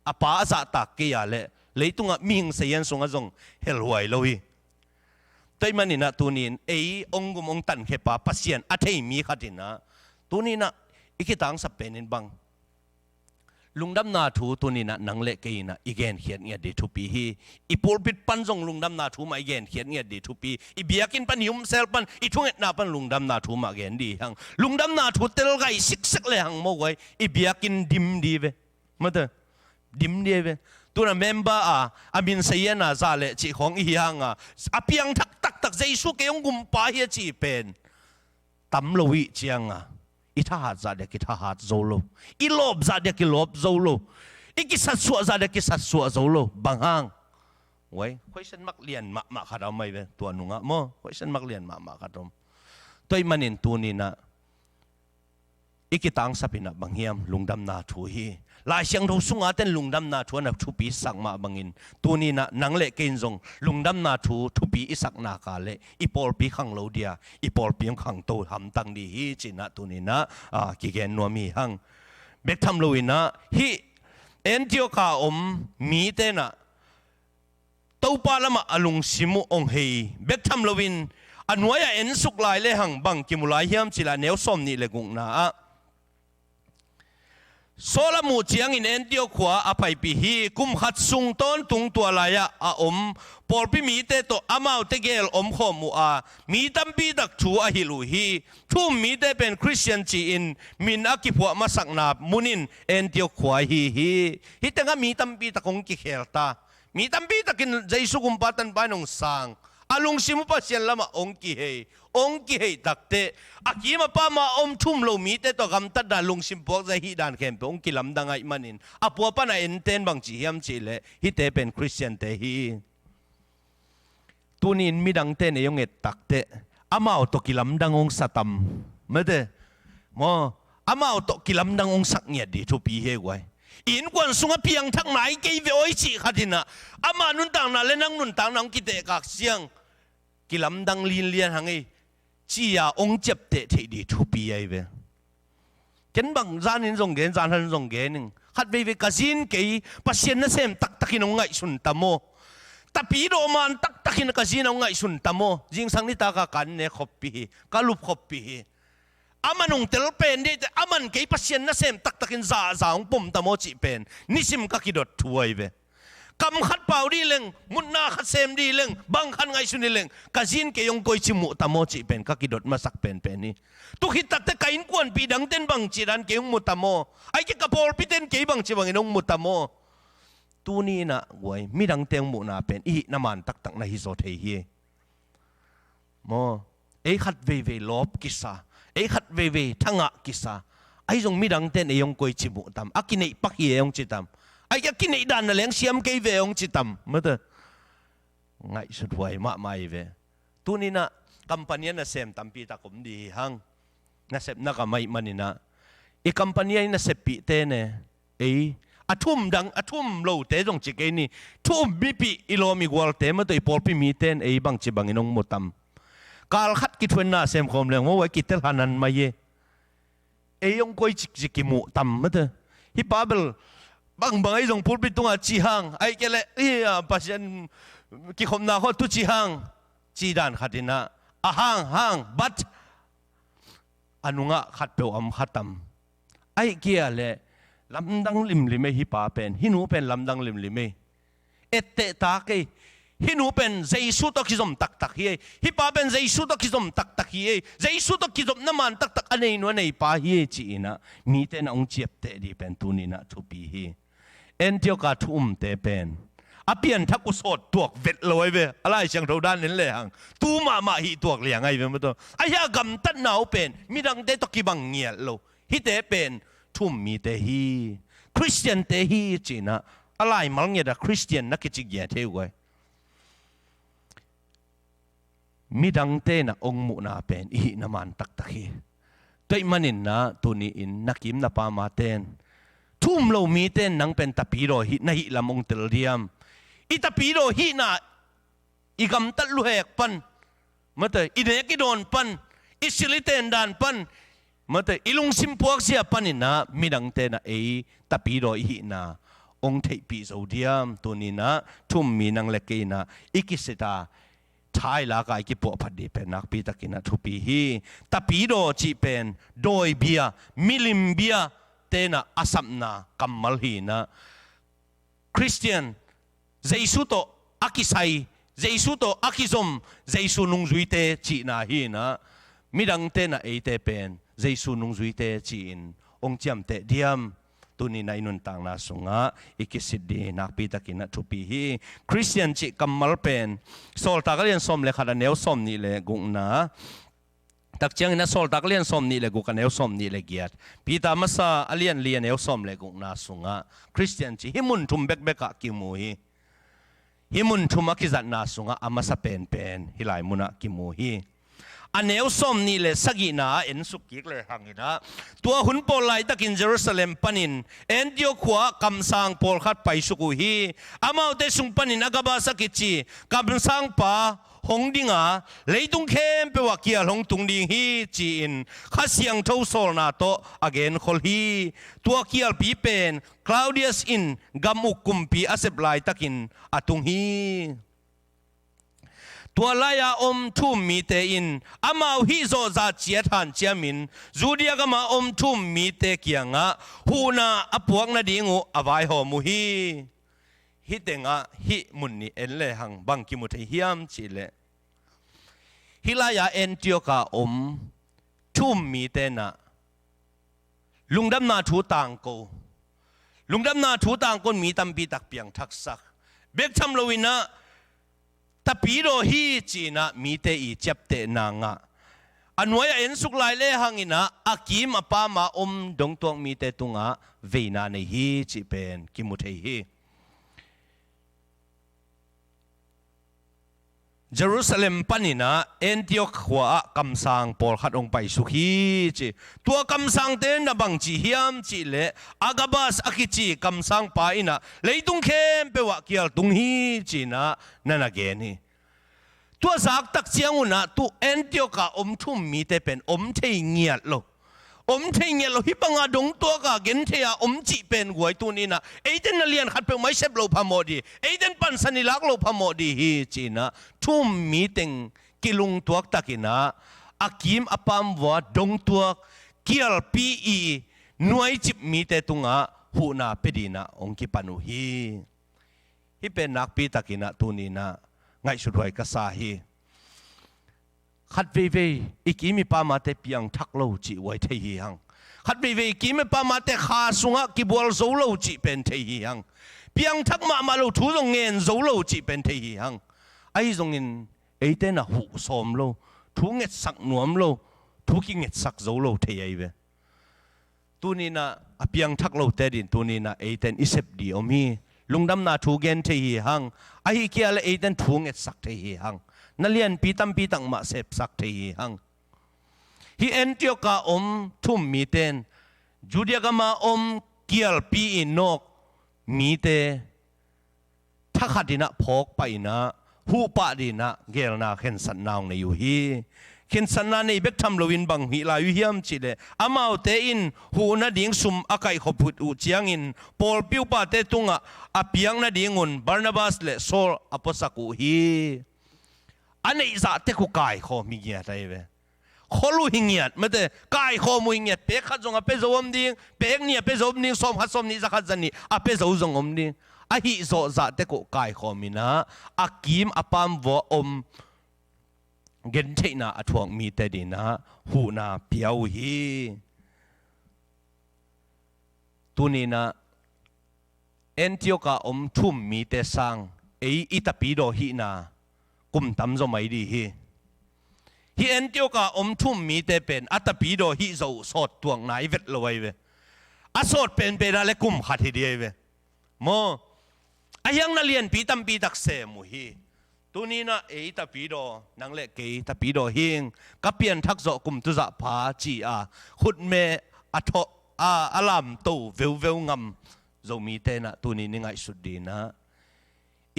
a pa a zahtak kei a leh leitungah mihing sazian sungah zong helhuai lo hi. Tua ahih manin ah tuni-in ei hong gum hong tankhiapa Pasian a thei mi khat in ah tuni-in ah i kitangsap penin bang, lungdamna thu tuni-in ah nang le kei in ah i genkhiat ngiat dih thupi hi. I pulpit pan zong lungdamna thu mah i genkhiat ngiat dih thupi. I biakinn pan, i umsel pan, i thungetna pan lungdamna thu mah gen dih hang. Lungdamna thu tel gai siksek lehang maw guai, i biakinn dim dih ve. Maw taw, dim dih ve. Tuna member a, a min sayan a zah leh cih khawng i hi hanga, a piangthak taktak Jesu kei hong gumpa hi a cih pen tam lo ih cianga, i thahat zah dia kithahat zo lo, i lawp zah dia kilawp zo lo, i kisatsuah zah dia kisatsuah zo lo. Bang hang? Uai, question mark lian mahmah khat a om ahi ve, tua nungah maw, question mark lian mahmah khat a om. Tua ih manin tuninah i kitangsap inah bang hiam, lungdamna thu hi. Lai Siangtho sunga ten lungdamna thu a na thupi sak mah bangin, tuninah nang le kei in zong lungdamna thu thupi i sakna ka le i pawlpi khang lo dia, i pawlpi hong khangto hamtang dih hi cinah tuninah, a, kigen nuam hi hang. Bek tham loinah hih Antioch a om mi tenah Topa lamah a lungsim uh hong hei bek tham loin, a nuai-ah ensuk lai lehang bang kimu lai hiam cih leh a neu sawm nih le gukna ah, Saul a muh ciangin Antioch khua a paipih hi. Kum khat sung tawntung tua lai-ah a om pawlpi mite tawh amaute gel omkhawm uh a, mi tampi tak thu a hilh uh hi. Thu um mite pen Khristian ci-in min a kiphuah masakna mun in Antioch khua ahi hi. Hih tengah mi tampi tak hong kikhel ta. Mi tampi takin Jesu gumpa tanpa in hong sang, a lungsim uh Pasian lamah hong kihei, hong kihei takteh a kim a pam a om thu um lo mite tawh gamtatna lungsim puakzia hih dan khempeuh hong kilamdang ahih manin, a pua pan a enten bang ci hiam cih leh, hihte pen Khristiante hi. Tuni-in midangte in ei hong et takteh amau tawh kilamdang hong sa tam? Mate, maw, amau tawh kilamdang hong sak ngiat dih thupi hi ei guai. I innkuan sungah piangthak nai kei ve awi cih khat inah, ama nuntakna le nang nuntakna hong kitehkak siang, kilamdang linlian hang ei, ci-a hong ciapteh theih dih thupi ahi ve. Ken bang zanin zong gen, zanhan zong gen ing. Khat veivei ka zin kei, Pasian nasem taktakin hong ngaihsun ta maw? Tapidaw man taktakin ka zin hong ngaihsun ta maw? Zingsang nitaka ka an ne khoppih hi, ka lup khoppih hi. Aman hong tel pen dih teh, aman kei Pasian nasem taktakin zahzah hong pom ta maw cih pen nisim ka kidot thu ahi ve. Kam khat pau dih leng, mutna khat sem dih leng, bang khat ngaihsun dih leng, ka zin kei hong koici muh ta maw cih pen ka kidot masak penpen hi. Tu khit takteh ka innkuanpih dangten bangci dan kei hong mu ta maw? Ai kei ka pawlpiten kei bangci bangin hong mu ta maw? Tuni inah guai, midangte hong muhna pen i hihna man taktak na hi zaw thei hi. Maw, ei khat veivei lawp kisa, ei khat veivei thangah kisa. Ahi zong midangte in ei hong koici muh tam? A kineih pak hi ei hong ci tam? Ai a kineih dan na leng siam kei ve ei hong ci tam? Mate, ngaihsut huai mahmah hi ve. Tuninah company a nasem tampi tak om dih hi hang. Nasepna gam ahih maninah i company a i naseppihte ne, ei, a thu um dang, a thu um lote zong ci kei ni. Thu um mipih i lawm i gualte, mate, i pawlpi mite in ei bangci bangin hong mu tam? Kal khat kithuenna sem khawm leng maw, a kitel hanan mai e. Ei hong koi cikcik kimuh tam, mate? Hih pa bel bangbang ahi zong pulpit tungah ci hang, ahih kei leh hih a Pasian kikhopna khawng tu ci hang, ci dan khat inah, a hang hang, but a nungah khatpeuh a om kha tam? Ahih kei leh lamdang limlim ei hih pa pen, hih nu pen lamdang limlim ei. Etteh ta kei. Hih nu pen Jesu tawh kizom taktak hi ei. Hih pa pen Jesu tawh kizom taktak hi ei. Jesu tawh kizopna man taktak a nei nu a nei pa hi ei ci-inah mite na hong ciapteh dih pen tuninah thupi hi. Antioch a thu umte pen a pianthak uh sawt tuak vet lo ahi ve. A Lai Siangtho dan en lehang tu mahmah hih tuak liang ahi ve, mate. Ahi a gamtatna uh pen midangte tawh kibang ngiat lo. Hihte pen thu um mite hi, Khristiante hi ci-inah a laimal ngiat a Khristian na kici ngiat hi ei guai. Midangte inah hong muhna pen i hihna man taktak hi. Tua ahih maninah tuni-in na kim na pamte in, thu um lo mite in nang pen tapidaw hih na hih lam hong tel diam? I tapidaw hihna, i gamtat luhek pan, mate, i nek i dawn pan, i sil i ten dan pan, mate, i lungsim puakzia paninah midangte inah ei tapidaw i hihna hong theihpih zo diam? Tuninah thu um mi nang le kei inah i kisit a, thailak a i kipuahphat dih pen nakpi takinah thupi hi. Tapidaw cih pen dawibia, milimbia tenah a sapna kammal hi-inah, Khristian, Jesu tawh a kisai, Jesu tawh a kizom, Jesu nungzuite cihna hi-inah, midangte inah eite pen Jesu nungzuite ci-in hong ciamteh diam? tuni-in ah i nuntakna sungah i kisit ding nakpi takin ah thupi hi. Khristian cih kammal pen Sawltak a lian sawm le khat a neu sawm nih le gukna, tak ciangin ah Sawltak a lian sawm nih le guk a neu sawm nih le giat, Peter masa a lian li a neu sawm le gukna sungah Khristian cih hih mun thum bekbek ah kimu hi. Hih mun thum a kizatna sungah a masa penpen hih lai munah kimu hi. A neu sawm nih le sagihna ah ensuk kik le hangin ah, tua hun pawl laitakin Jerusalem panin Antiok khua ah kamsang pawlkhat paisuk uh hi. Amaute sung panin Agabas a kici kamsangpa hong ding a, leitung khempeuh ah kial hong tung ding hi, ci-in Kha Siangtho sawlna tawh a genkhol hi. Tua kialpi pen Claudius in gam uk kumpi a sep laitakin a tung hi. Tua lai-a om thu-um mite in amau hih zawhzah ciat hanciamin Judea gama om thu-um mite kiangah huhna a puak nading uh a vaihawm uh hi. Hih tengah hih mun nih en le hang bang kimu thei hiam cihleh, hih lai-a Antiok a om thu-um mite in ah lungdamna thu tangko, lungdamna thu tangko in mi tampi tak piangthaksak, bek tham loin ah tapidaw hi ci-in ah mite i ciaptehna ngah. A nuai-ah ensuk lai le hangin ah a kim a pam a om dongtuak mite tungah veina nei hi cih pen kimu thei hi. Jerusalem panin ah Antiok khua ah kamsang pawlkhat hong paisuk hi ci. Tua kamsangte in ah bang ci hiam cihleh, Agabas a kici kamsangpa in ah leitung khempeuh ah kial tung hi ci-in ah na na gen hi. Tua zak tak ciangun ah tu Antiok a om thu-um mite pen om thei ngiat lo. Om thei ngiat lo, hih banga dongtuak a genthei a om cih pen guai tuni-in ah eite in ah lian khat peuhmah i sep loh phamawh ding, eite in pansan i lak loh phamawh ding hi ci-in ah thu-um mi teng kilungtuak takin ah a kim a pam vua dongtuak kialpi i nuaicip mite tungah huhna pia dingin ah hong kipan uh hi. Hih pen nakpi takin ah tuni-in ah ngaihsuthuai ka sa hi. Khat veivei i kim i pamte piangthak lo cih huai thei hi hang. Khat veivei i kim i pamte kha sungah kibual zo lo cih pen thei hi hang. Piangthak mahmah lo, thu zong ngen zo lo cih pen thei hi hang. Ahi zongin eite in ah huh sawm lo, thu ngetsak nuam lo, thu kingetsak zo lo thei ahi ve. Tuni-in ah a piangthak lote adingin tuni-in ah eite in i sep ding om hi. Lungdamna thu gen thei hi hang. Ahih kei leh eite in thu ngetsak thei hi hang. Na lianpi tampi tak mah sepsak thei hi hang. Hih Antiok a om thu-um mite in Judea gama om kialpi i nawk mite thakhatin ah phawk pah in ah huh pah dingin ah geelna khensatna hong nei uh hi. Khensatna nei bek tham loin bang hih lai uh hiam cihleh, amaute in huh nading sum a kaihkhop uh ciangin pawlpi upate tungah a piak nadingun Barnabas le Saul a puasak uh hi. A neih zah tek uh kaikhawm hi ngiat ahi ve. Khol uh hi ngiat, mate, kaikhawm uh hi ngiat, pek khat zong a pia zo om ding, pek nih a pia zo om ding, sawm khat, sawm nih, za khat, za nih a pia zo zong om ding. Ahi zawhzah tek uh kaikhawm in ah a kim a pam vua om gentheihna a thuak mite adingin ah huhna pia uh hi. Tuni-in ah Antiok a om thu-um mite sang ei i tapidaw hihna kum tam zaw mai ding hi. Hih Antiok a om thu-um mite pen a tapidaw hih zawh uh sawt tuakna i vet lo ahi ve. A sawt penpen ah le kum khat hi ding ahi ve. Maw, ahi hang na lianpi tampi tak sem uh hi. Tuni-in ah ei tapidaw, nang le kei tapidaw hing, ka pianthak zawh kum tuzah pha ci-a khutme a thawh a, a lamto veuveu ngam Zomite in ah tuni-in i ngaihsut dingin ah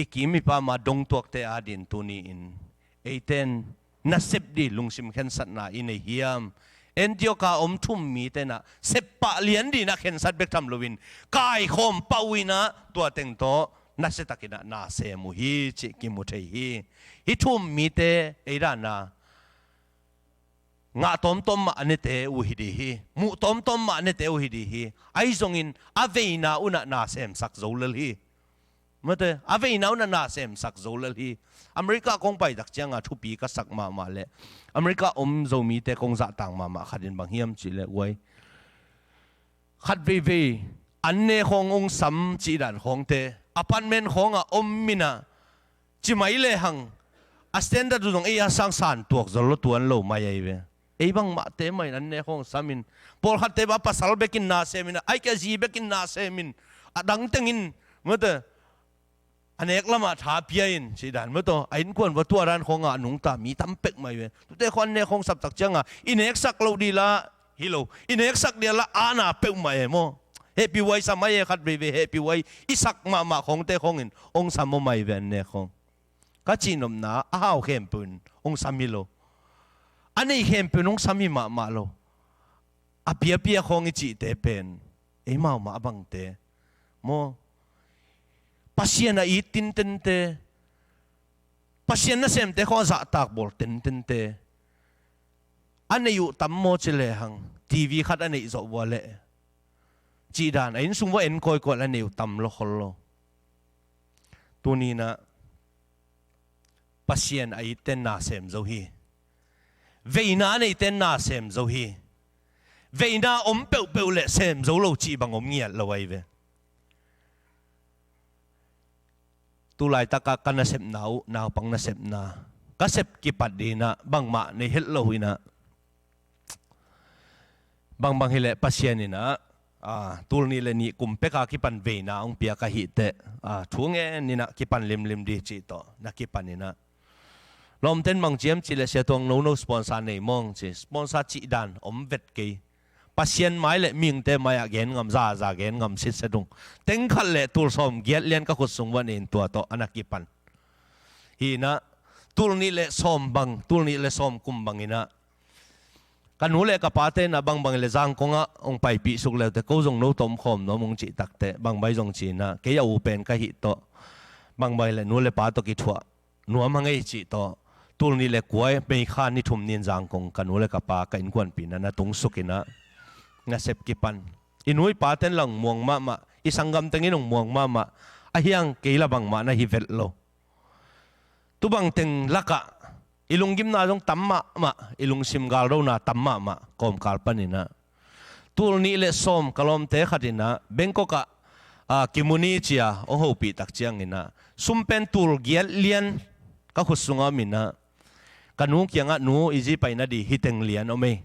i kim i pam a dongtuakte adingin tuni-in eite in nasep ding lungsim khensatna i nei hiam? Antiok a om thu-um mite in ah sep pah lian dingin ah khensat bek tham loin kaikhawm pah uh in ah tua teng tawh nasia takin ah na sem uh hi cih kimu thei hi. Hih thu-um mite ei dan a ngah tawmtawm mah a nete uh hi ding hi. Muh tawmtawm mah a nete uh hi ding hi. Ahi zongin a veina un ah na semsak zo lel hi. Mate, a veina un ah na semsak zo lel hi. America kong pai tak ciang a thupi ka sak mahmah leh America om Zomite kong zahtak mahmah khat in bang hiam cih leh, uai, khat veivei An ne khawng hong sam cih dan khawngte, apartment khawngah om in ah, ci mai lehang, a standard uh zong ei a sang san tuak zol lo tuan lo mai ahi ve. Ei bangmahte mah in an ne khawng sam in, pawlkhatte bang a pasal bekin na sem in ah, ahih kei leh a zi bekin na sem in, a dang tengin, mate, a nek lamah tha pia in, cih dan mate, a innkuan va tua dan khawngah a nungta mi tam pek mai ve. Tute khawng an ne khawng sap tak ciangah, i neksak loh ding la hi lo, i neksak ding la ana peuhmah e maw. Hehpih huai sam ahi e, khat veivei hehpih huai i sak mahmah khawngte khawngin hong sam aw mai ve an ne khawng. Ka cihnopna a hau khempeuh in hong sam hi lo. A nei khempeuh in hong sam hi mahmah lo. A piapia khawng i cihte pen eimau mah a bangte maw. Pasian a it tintente, Pasian nasemte khawng a zahtak bawl tintente. A neih uh tam maw ci lehang, T V khat a neih zawh vua leh, cih dan a inn sung vua en kawikawi a neih uh tam lo khol lo. Tuni in ah Pasian a itte na sem zo hi. Veina a neite na sem zo hi. Veina om peuhpeuh leh sem zo lo cih bang om ngiat lo ahi ve. Tulaitakah ka nasepna uh, naupang nasepna, ka sep kipat ding in ah bangmah nei het lo in ah, bangbang hileh Pasian in ah, aa, tul nih le nih kum peka kipan veina hong piak ahih teh, aa, thu ngen in ah kipan limlim ding cih tawh na kipan in ah. Lawmten bang ci hiam cih leh, Sia Tuang, nono sponsor nei maw, hong ci. Sponsor cih dan om vet kei. Pasian mai le mihingte mai-ah gen ngam, zaza gen ngam sitset ung. Teng khat le tul sawm giat lian ka khut sung vua nei in, tua tawh a na kipan. Hi in ah, tul nih le sawm bang, tul nih le sawm kum bang in ah, ka nu le ka pate in ah bangbang hileh Zangkong ah hong paipih suk le uh teh, ko zong no tawh om khawm nuam ung cih tak teh, bangbang hi zong ci in ah, kei a u pen ka hih tawh, bangbang hileh nu le pa tawh kithuah nuam hang ei cih tawh, tul nih le kua May kha ni thum ni in Zangkong ka nu le ka pa ka innkuanpihna na tung suk in ah, na sep kipan. I nu i pate'n la hong muang mahmah, i sanggamte'n hong muang mahmah, a hiang kei la bangmah na hi vet lo. Tu bangteng lakah i lunggimna zong tam mahmah, i lungsim galdona tam mahmah, kawmkal pan in ah. Tul nih le sawm ka lawmte khat in ah, Bangkok ah, aa, Kimuni ci-a hong hopih tak ciangin ah, sum pen tul giat lian ka khut sungah om in ah, ka nu kiangah, "Nu, i zi paina ding hih teng lian om ei.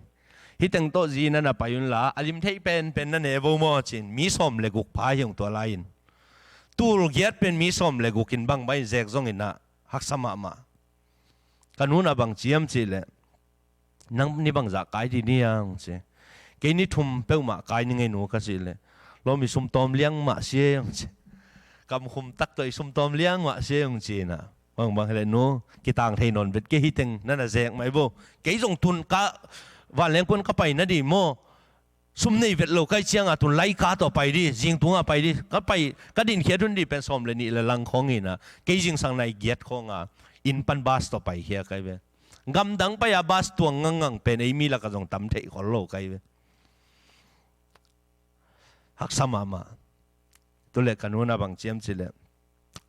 Hih teng tawh zi na na pai un la, a lim thei penpen na ne vo maw," ci-in, mi sawm le guk pha hi ung tua lai-in. Tul giat pen mi sawm le guk in bangbang in zek zongin ah, haksa mahmah. Ka nu'n ah bang ci hiam cih leh, "Nang ni bangzah kai ding ni a?" hong ci. "Kei ni thum peuhmah kai ning ei nu," ka cih leh, "Lawm, i sum tawm liang mah si ei," hong ci. "Kam khum tak tawh i sum tawm liang mah si ei," hong ci in ah. "Bangbang hileh nu, kitang thei nawn vet kei, hih teng na na zek mah ei vo. Kei zong tun ka, vanleng kuan ka paina ding maw, sum nei vet lo ka hih ciangah, tun laika tawh pai ding, zing tungah pai ding, ka pai, ka dinkhiat hun ding pen sawm le nih le lang khawng hi in ah, kei zingsang nai giat khawng a, inn pan bus tawh paikhia ka hi ve. Gamdang pai-a bus tuang ngangngang pen ei mi lakah zong tam theih khol lo ka hi ve." Haksa mahmah. Tu leh ka nu'n ah bang ci hiam cih leh,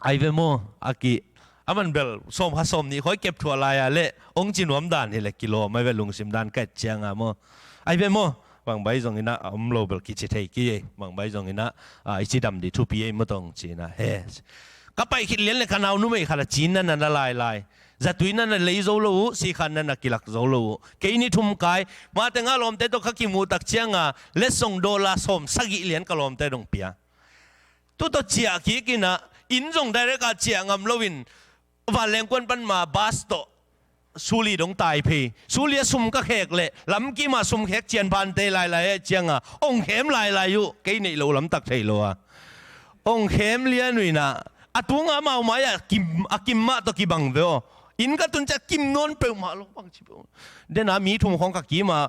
"Ai ve maw, a ki, aman bel sawm kha sawm nih khawng kep thuah lai-a leh," hong ci nuam dan hileh kilawm ahi ve, lungsim dan ka et ciangah maw. "Ai ve maw, bangbang hi zongin ah, a om lo bel kici thei kei ei, bangbang hi zongin ah, a, i cidam ding thupi ei maw," tawh hong ci in ah, "He, ka pai khit lian leh ka nau numei khat ah ci-in na na lailai. Zatui na na lei zo lo uh, sikhan na na kilak zo lo uh. Kei ni thum kai, mateng ah lawmte tawh ka kimuh tak ciangah, letsong dollar sawm sagih lian ka lawmte dong pia. Tu tawh ciah kik in ah, inn zong direct ah ciah ngam loin, vanleng kuan pan ma bus tawh suli dong tai phei. Suli ah sum ka khek leh, lamkim ah sum khek cian phante lailai ahih ciangah, hong khem lailai uh, kei neih loh lamtak thei lo a. Hong khem lian uh in ah, a tungah amau mai-ah kim, a kim mah tawh kibang ve aw. Inn ka tun ciang kim nawn peuhmah lo, bang ci peuh. Den a mi thum khawng ka kim a,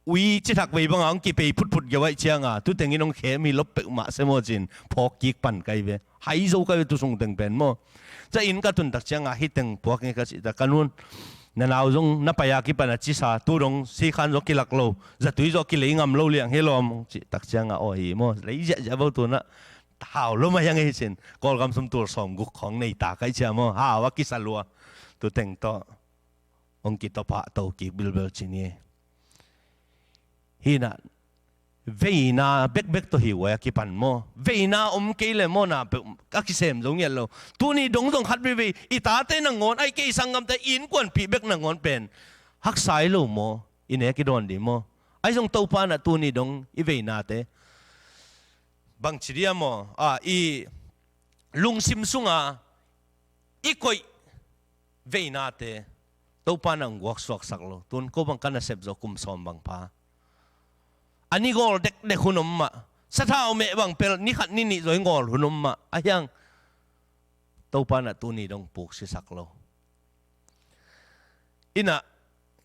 ui cithak vei bangah hong kipei phutphut geu ahih ciangah, tu tengin hong khem hi lo peuhmah se maw," ci-in phawk kik pan ka hi ve. Hai zo ka hi ve tu sung teng pen maw. Ciah inn ka tun tak ciangah, "Hih teng puak ing ei," ka cih tak, ka nu'n, "Na nau zong na pai-a kipan a cisa, tu dong sikhan zong kilak lo, zatui zong kilei ngam lo liang hi lawm," hong cih tak ciangah, "Aw hi maw, lei ziahziah vo tu-in ah, hau lo mah hiang ei," ci-in, Kawlgam sum tul sawm guk khawng nei ta ka hih ciang maw, hau a kisa lua. Tu teng tawh hong kitawpah to kik bilbel ci ni. Hi in ah, Veina bekbek tawh hi uh a kipan maw? Veina om kei le maw na peuh a kisem zo ngiat lo. Tuni dong zong khat veivei i tate nangawn, ahih kei leh sanggamte, innkuanpih bek nangawn pen haksa hi lo maw? I nek i dawn ding maw? Ahi zong Topa in ah tuni dong i veinate bangci dia maw, a, i lungsim sunga i koih veinate Topa in ah hong guaksuaksak lo. Tun ko bang ka nasep zawh kum sawm bang pha. A ni gawl dekdek hun om mah. Sathau meh bang pel ni khat ni nih zaw i gawl hun om mah. Ahi hang Topa in ah tuni dong puksisak lo. In ah,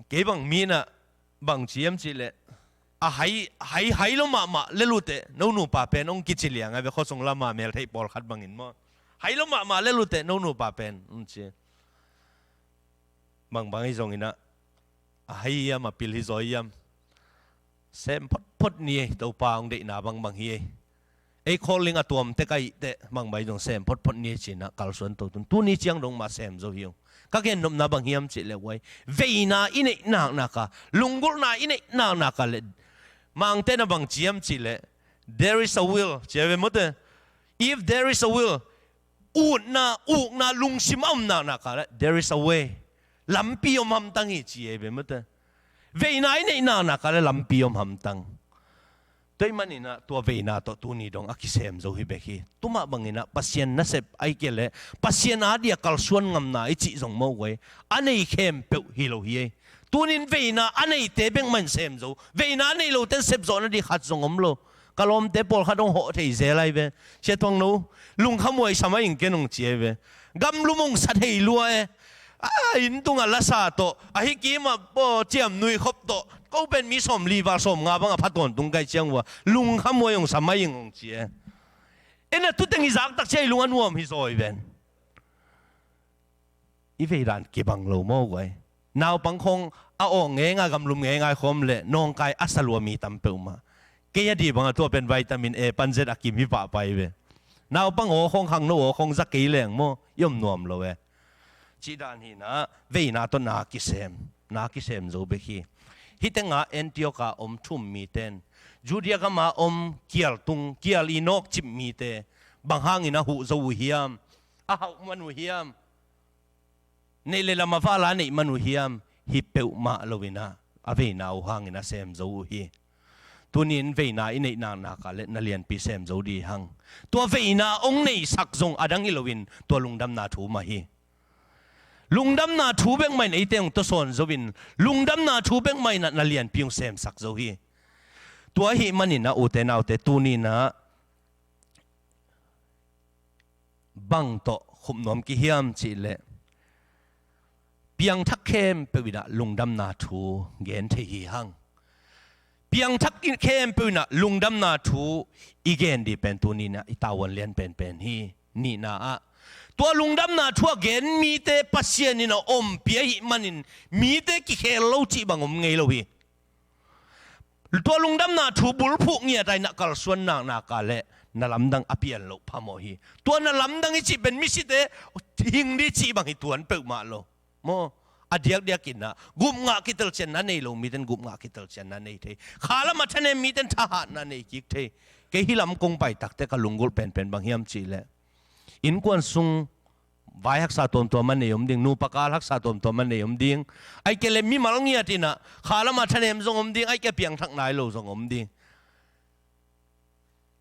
kei bang mi in ah bangci hiam cih leh, a hai, hai, hai lo mahmah lel uh teh no nupa pen hong kici liang a ve, khuasung lama meltheih pawlkhat bangin maw. Hai lo mahmah lel uh teh no nupa pen hong ci. Bangbang hi zongin ah, a hai hiam, a pil hi zaw hiam, sem photphot ni ei, Topa hong deihna bangbang hi ei. Ei calling a tuam tek ahih teh bangbang hi zong sem photphot ni ei ci-in ah kalsuan to tun. Tuni ciang dong mah sem zo hi ung. Ka gennopna bang hiam cih leh uai, veina i neih naknak a, lunggulhna i neih naknak a leh, Mangte in ah bangci hiam cih leh, there is a will, ci a ve maw te. If there is a will, utna, ukna lungsim a om naknak a leh, there is a way. Lampi om hamtang hi ci ei ve maw te. Veina i neih naknak a leh lampi om hamtang. Tua ahih manin ah tua veina tawh tuni dong a kisem zo hi bek hi. Tua mah bangin ah Pasian nasep ahih kei leh Pasian a dia kalsuan ngamna i cih zong maw guai, a nei khempeuh hi lo hi ei. Tunin veina a neite bek mah in sem zo. Veina a nei lote in sep zawh nading khat zong om lo. Ka lawmte pawlkhat hong hawh thei zel ahi ve. Sia Thuangno, lungkham uai sa mah ing, ken hong ci ahi ve. Gamlum hong sa thei lua e. A, inn tungah lasa tawh, ahi kimah, aw, ciamnuih khop tawh, ko pen mi sawmli val sawmnga bang a pha tawntung ka hih ciang uh a, lungkham uai, hong sa mah ing, hong ci e. En a, tu teng i zak tak ciang i lung a nuam hi zaw hi ven. I veidan kibang lo maw guai. Naupang khawng a awng ngeingai, gamlum ngeingai khawm leh nawngkai a sa lua mi tam peuhmah. Kei a dih bangah tua pen vitamin A pan Z a kim hi pahpah hi ve. Naupang aw khawng, khangno aw khawng za kei leng maw, i om nuam lo e. Cih dan hi in ah, veina tawh na kisem, na kisem zo bek hi. Hih tengah Antioch a om thu-um mite in, Judea gam a om kial tung, kial i nawkcip mite bang hangin a huh zo uh hiam, a hauh man uh hiam, neih le lam a vala neih man uh hiam, hi peuhmah lo-in ah, a veina uh hangin a sem zo uh hi. Tuni-in veina i neih naknak a leh na lianpi sem zo ding hang. Tua veina hong neihsak zong a dang hi lo-in tua lungdamna thu mah hi. Lungdamna thu bek mah in eite hong tawsawn zo-in, lungdamna thu bek mah in ah na lianpi hong semsak zo hi. Tua ahih manin ah, ute naute, tuni-in ah bang tawh khupnuam kihiam cih leh, piangthak khempeuh in ah lungdamna thu gen thei hi hang. Piangthak khempeuh in ah lungdamna thu i gen ding pen tuni-in ah i tavuan lian penpen hi. Nihna ah, tua lungdamna thu a gen mite Pasian in a ompih ahih manin mite kikhel lo cih bang om ngei lo hi. Tua lungdamna thu bulphuh ngiat a in ah kalsuan naknak a leh na lamdang a pian loh phamawh hi. Tua na lamdang i cih pen misite hing ding cih bang hi tuan peuhmah lo. Maw, a diakdiak in ah gupngah kitelcianna nei lo mite in gupngah kitelcianna nei thei. Khalam a thanem mite in thahatna nei kik thei. Kei hih lam kong pai tak teh ka lunggulh penpen bang hiam cih leh, innkuan sung vai haksa tuamtuam a nei om ding, nupa kal haksa tuamtuam a nei om ding. Ahih kei leh mimal ngiat in ah khalam a thanem zong om ding, ahih kei leh piangthak nai lo zong om ding.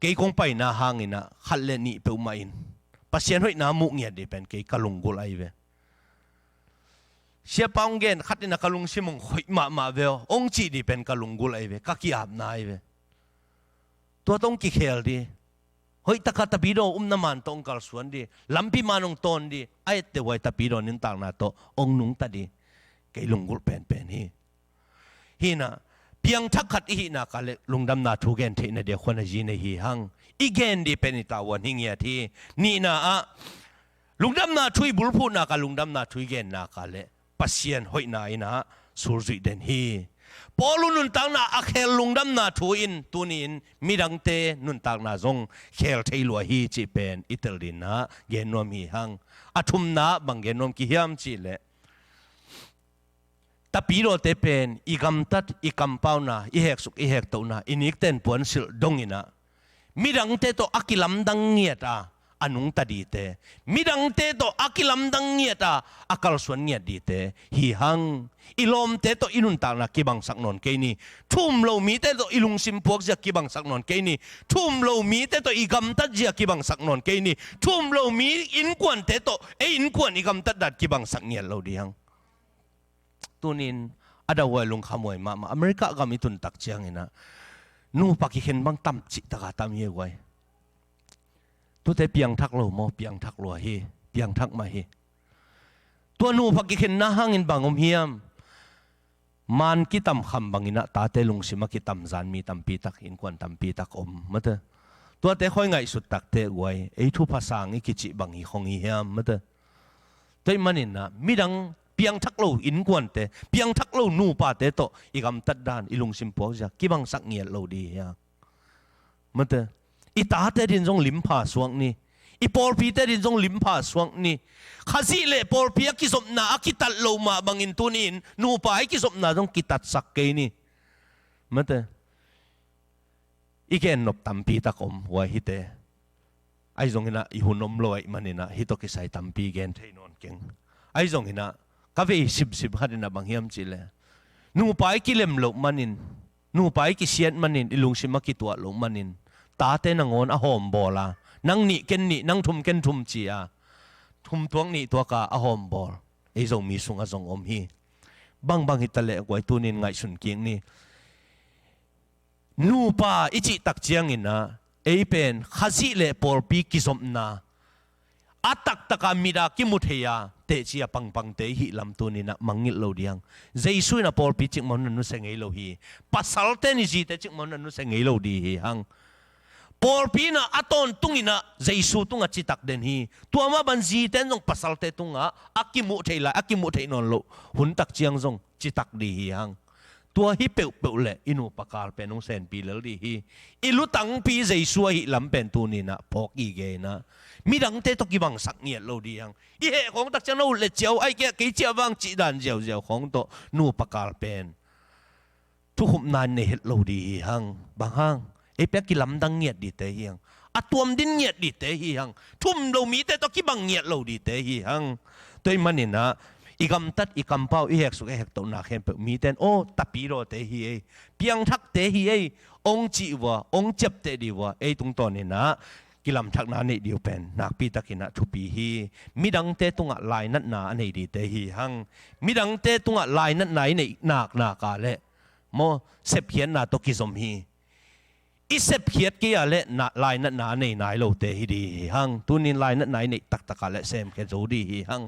Kei kong paina hangin ah khat le nih peuhmah in Pasian hoihna muh ngiat ding pen kei ka lunggulh ahi ve. Siapa hong gen khat in ah ka lungsim hong hoih mahmah ve aw, hong cih ding pen ka lunggulh ahi ve, ka ki-apna ahi ve. Tua tawh hong kikhel ding, hoih takin Tapidaw upna man tawh hong kalsuan ding, lampi man hong tawn ding, a etteh huai Tapidaw nuntakna tawh hong nungta ding, kei lunggulh penpen hi. Hi in ah, piangthak khat i hih nak leh lungdamna thu gen theihna dia khuan a zi nei hi hang. I gen ding pen i tavuan hi ngiat hi. Nihna ah, lungdamna thu i bulphuh nak, lungdamna thu i gen nak leh Pasian hoihna in ah sulzuih den hi. Paul nuntakna a khel lungdamna thu in tuni-in midangte nuntakna zong khel thei lua hi cih pen i tel ding in ah gen nuam hi hang. A thumna bang gen nuam kihiam cih leh, Tapidawte pen i gamtat, i kampauna, i heksuk, i hektohna, i nikten puansilh donginah midangte tawh a kilamdang ngiata a nungta dite, midangte tawh a kilamdang ngiata a kalsuan ngiat dite hi hang. I lawmte tawh i nuntakna kibangsak nawn kei ni. Thu um lo mite tawh i lungsim puakzia kibangsak nawn kei ni. Thu um lo mite tawh i gamtatzia kibangsak nawn kei ni. Thu um lo mi innkuante tawh ei innkuan i gamtat dan kibangsak ngiat lo ding hang. Tunin a dauhuai lungkhamhuai mahmah America gam i tuntak cianginah nupa kikhen bang tam cihtaka tam hi guai. Tute piangthak lo maw, piangthak lua hi, piangthak mah hi. Tua nupa kikhenna hangin bang om hiam? Man kitamkham banginah tate lungsim a kitamzan mi tampitak, innkuan tampitak om mate. Tuate khoi ngaihsut takte guai, ei thupha sang i kicih bang hi khong hi hiam mate. Tua ih maninah midang piangthak lo innkuante, piangthak lo nupate tawh i gamtat dan, i lungsim puakzia kibangsak ngiat lo ding hi hang. Mate, i tate din zong limpha suak ni. I pawlpite din zong limpha suak ni. Khazih le pawlpi a kizopna a kitat lo mah bangin tunin nupa i kizopna zong kitatsak kei ni. Mate, i gennop tampitak om huai hite. Ahi zonginah i hun om lo ahih maninah hih tawh kisai tampi gen thei nawn keng. Ahi zonginah ka vei sipsip khatinah bang hiam cihleh, nupa i kilem loh manin, nupa i kisiat manin, i lungsim a kituah loh manin tate nangawn a hawmbawl a, nang nih ken nih, nang thum ken thum ci-a thum tuak nih tuaka a hawmbawl ei Zomi sungah zong om hi. Bangbang hitaleh guai tunin ngaihsun kik ni. Nupa i cihtak cianginah ei pen Khazih le pawlpi kizopna a taktaka mit a kimu thei a tehcia pangpangte i hih lam tuninah mangngilh lo ding hang. Jesu inah pawlpi cikmah hun a nusia ngei lo hi. Pasalte ni zite cikmah hun a nusia ngei lo ding hi hang. Pawlpi inah a tawntunginah Jesu tungah citak den hi. Tua mah ban zite in zong pasalte tungah a kimuh theih lai, a kimuh theih nawn loh huntak ciang zong citak ding hi hang. Tua hi peuhpeuh leh i nupa kal pen hong senpi lel ding hi. I lutangpi Jesu ahih lam pen tuninah phawk i geinah midangte tawh kibangsak ngiat lo ding hang. I heh khawng takciang na ut le ciau, aih kei a kei ciah vang cih dan ziauziau khawng tawh nupa kal pen thukhupna in nei het lo ding hi hang. Bang hang? Ei pia kilamdang ngiat dingte hi hang. A tuam din ngiat dingte hi hang. Thu um lo mite tawh kibang ngiat lo dingte hi hang. Tua ih maninah i gamtat, i kampau, i heksuk, i hektohna khempeuh mite in aw tapidawte hi ei, piangthakte hi ei, ong cih vua, ong ciapteh dih vua ei tungtawninah kilamthakna a neih dih uh pen nakpitakinah thupi hi. Midangte tungah lainatna a nei dingte hi hang. Midangte tungah lainatna i neih naknaka leh maw, sepkhiatna tawh kizom hi. I sepkhiat kei a leh lainatna a nei nai lote hi ding hi hang. Tunin lainatna i neih taktaka leh semkhia zo ding hi hang.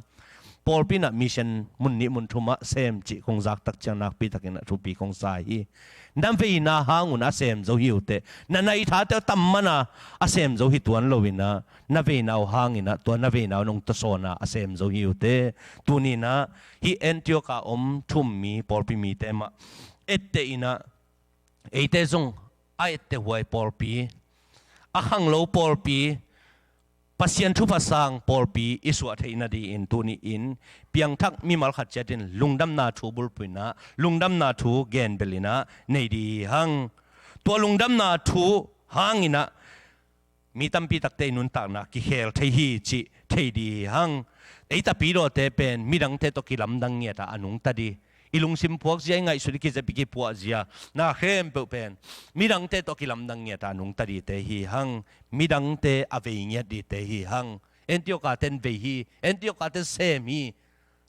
Pawlpi inah mission mun nih mun thumah sem cih kong zaktak ciang nakpitakinah thupi kong sa hi. Na veina hangun a sem zo hi uh teh. Na naithate uh tam mana a sem zo hi tuan loinah na veina uh hanginah tua na veina uh nong tawsawna a sem zo hi uh teh. Tuninah hih Antioch a om thu um mi pawlpi mite mah etteh inah eite zong a etteh huai pawlpi, a khanglo pawlpi, Pasian thupha sang pawlpi i suah theih nadingin tuni-in piangthak mimal khat ciatin lungdamna thu bulphuh inah lungdamna thu genbel inah nei ding hi hang. Tua lungdamna thu hanginah mi tampi takte i nuntakna kikhel thei hi cih thei ding hi hang. Ei tapidawte pen midangte tawh kilamdang ngiata a nungta ding, i lungsim puakzia, i ngaihsut, i kizep, i kipuahzia na khempeuh pen midangte tawh kilamdang ngiata a nungta dingte hi hang. Midangte a vei ngiat dingte hi hang. Antioch a ten vei hi. Antioch a ten sem hi.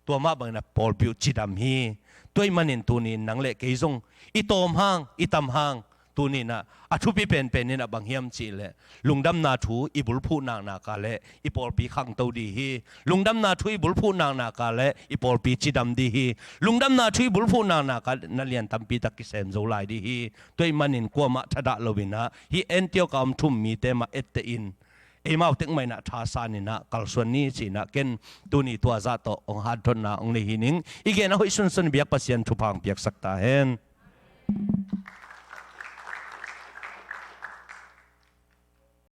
Tua mah bangin a pawlpi uh cidam hi. Tua ih manin tunin nang le kei zong i tawm hang, i tam hang, tuninah a thupi penpen inah bang hiam cihleh lungdamna thu i bulphuh naknaka leh i pawlpi khangto ding hi. Lungdamna thu i bulphuh naknaka leh i pawlpi cidam ding hi. Lungdamna thu i bulphuh naknaka na lian tampitak kisem zo lai ding hi. Tua ih manin kuamah thadah loinah hih Antioch a om thu um mite mah etteh in eimau tek mah inah thasan inah kalsuan ni cinah ken tuni tua zah tawh hong hanthotna hong nei hi ning. I gen a hoih sunsun biak Pasian thupha hong piaksak ta hen.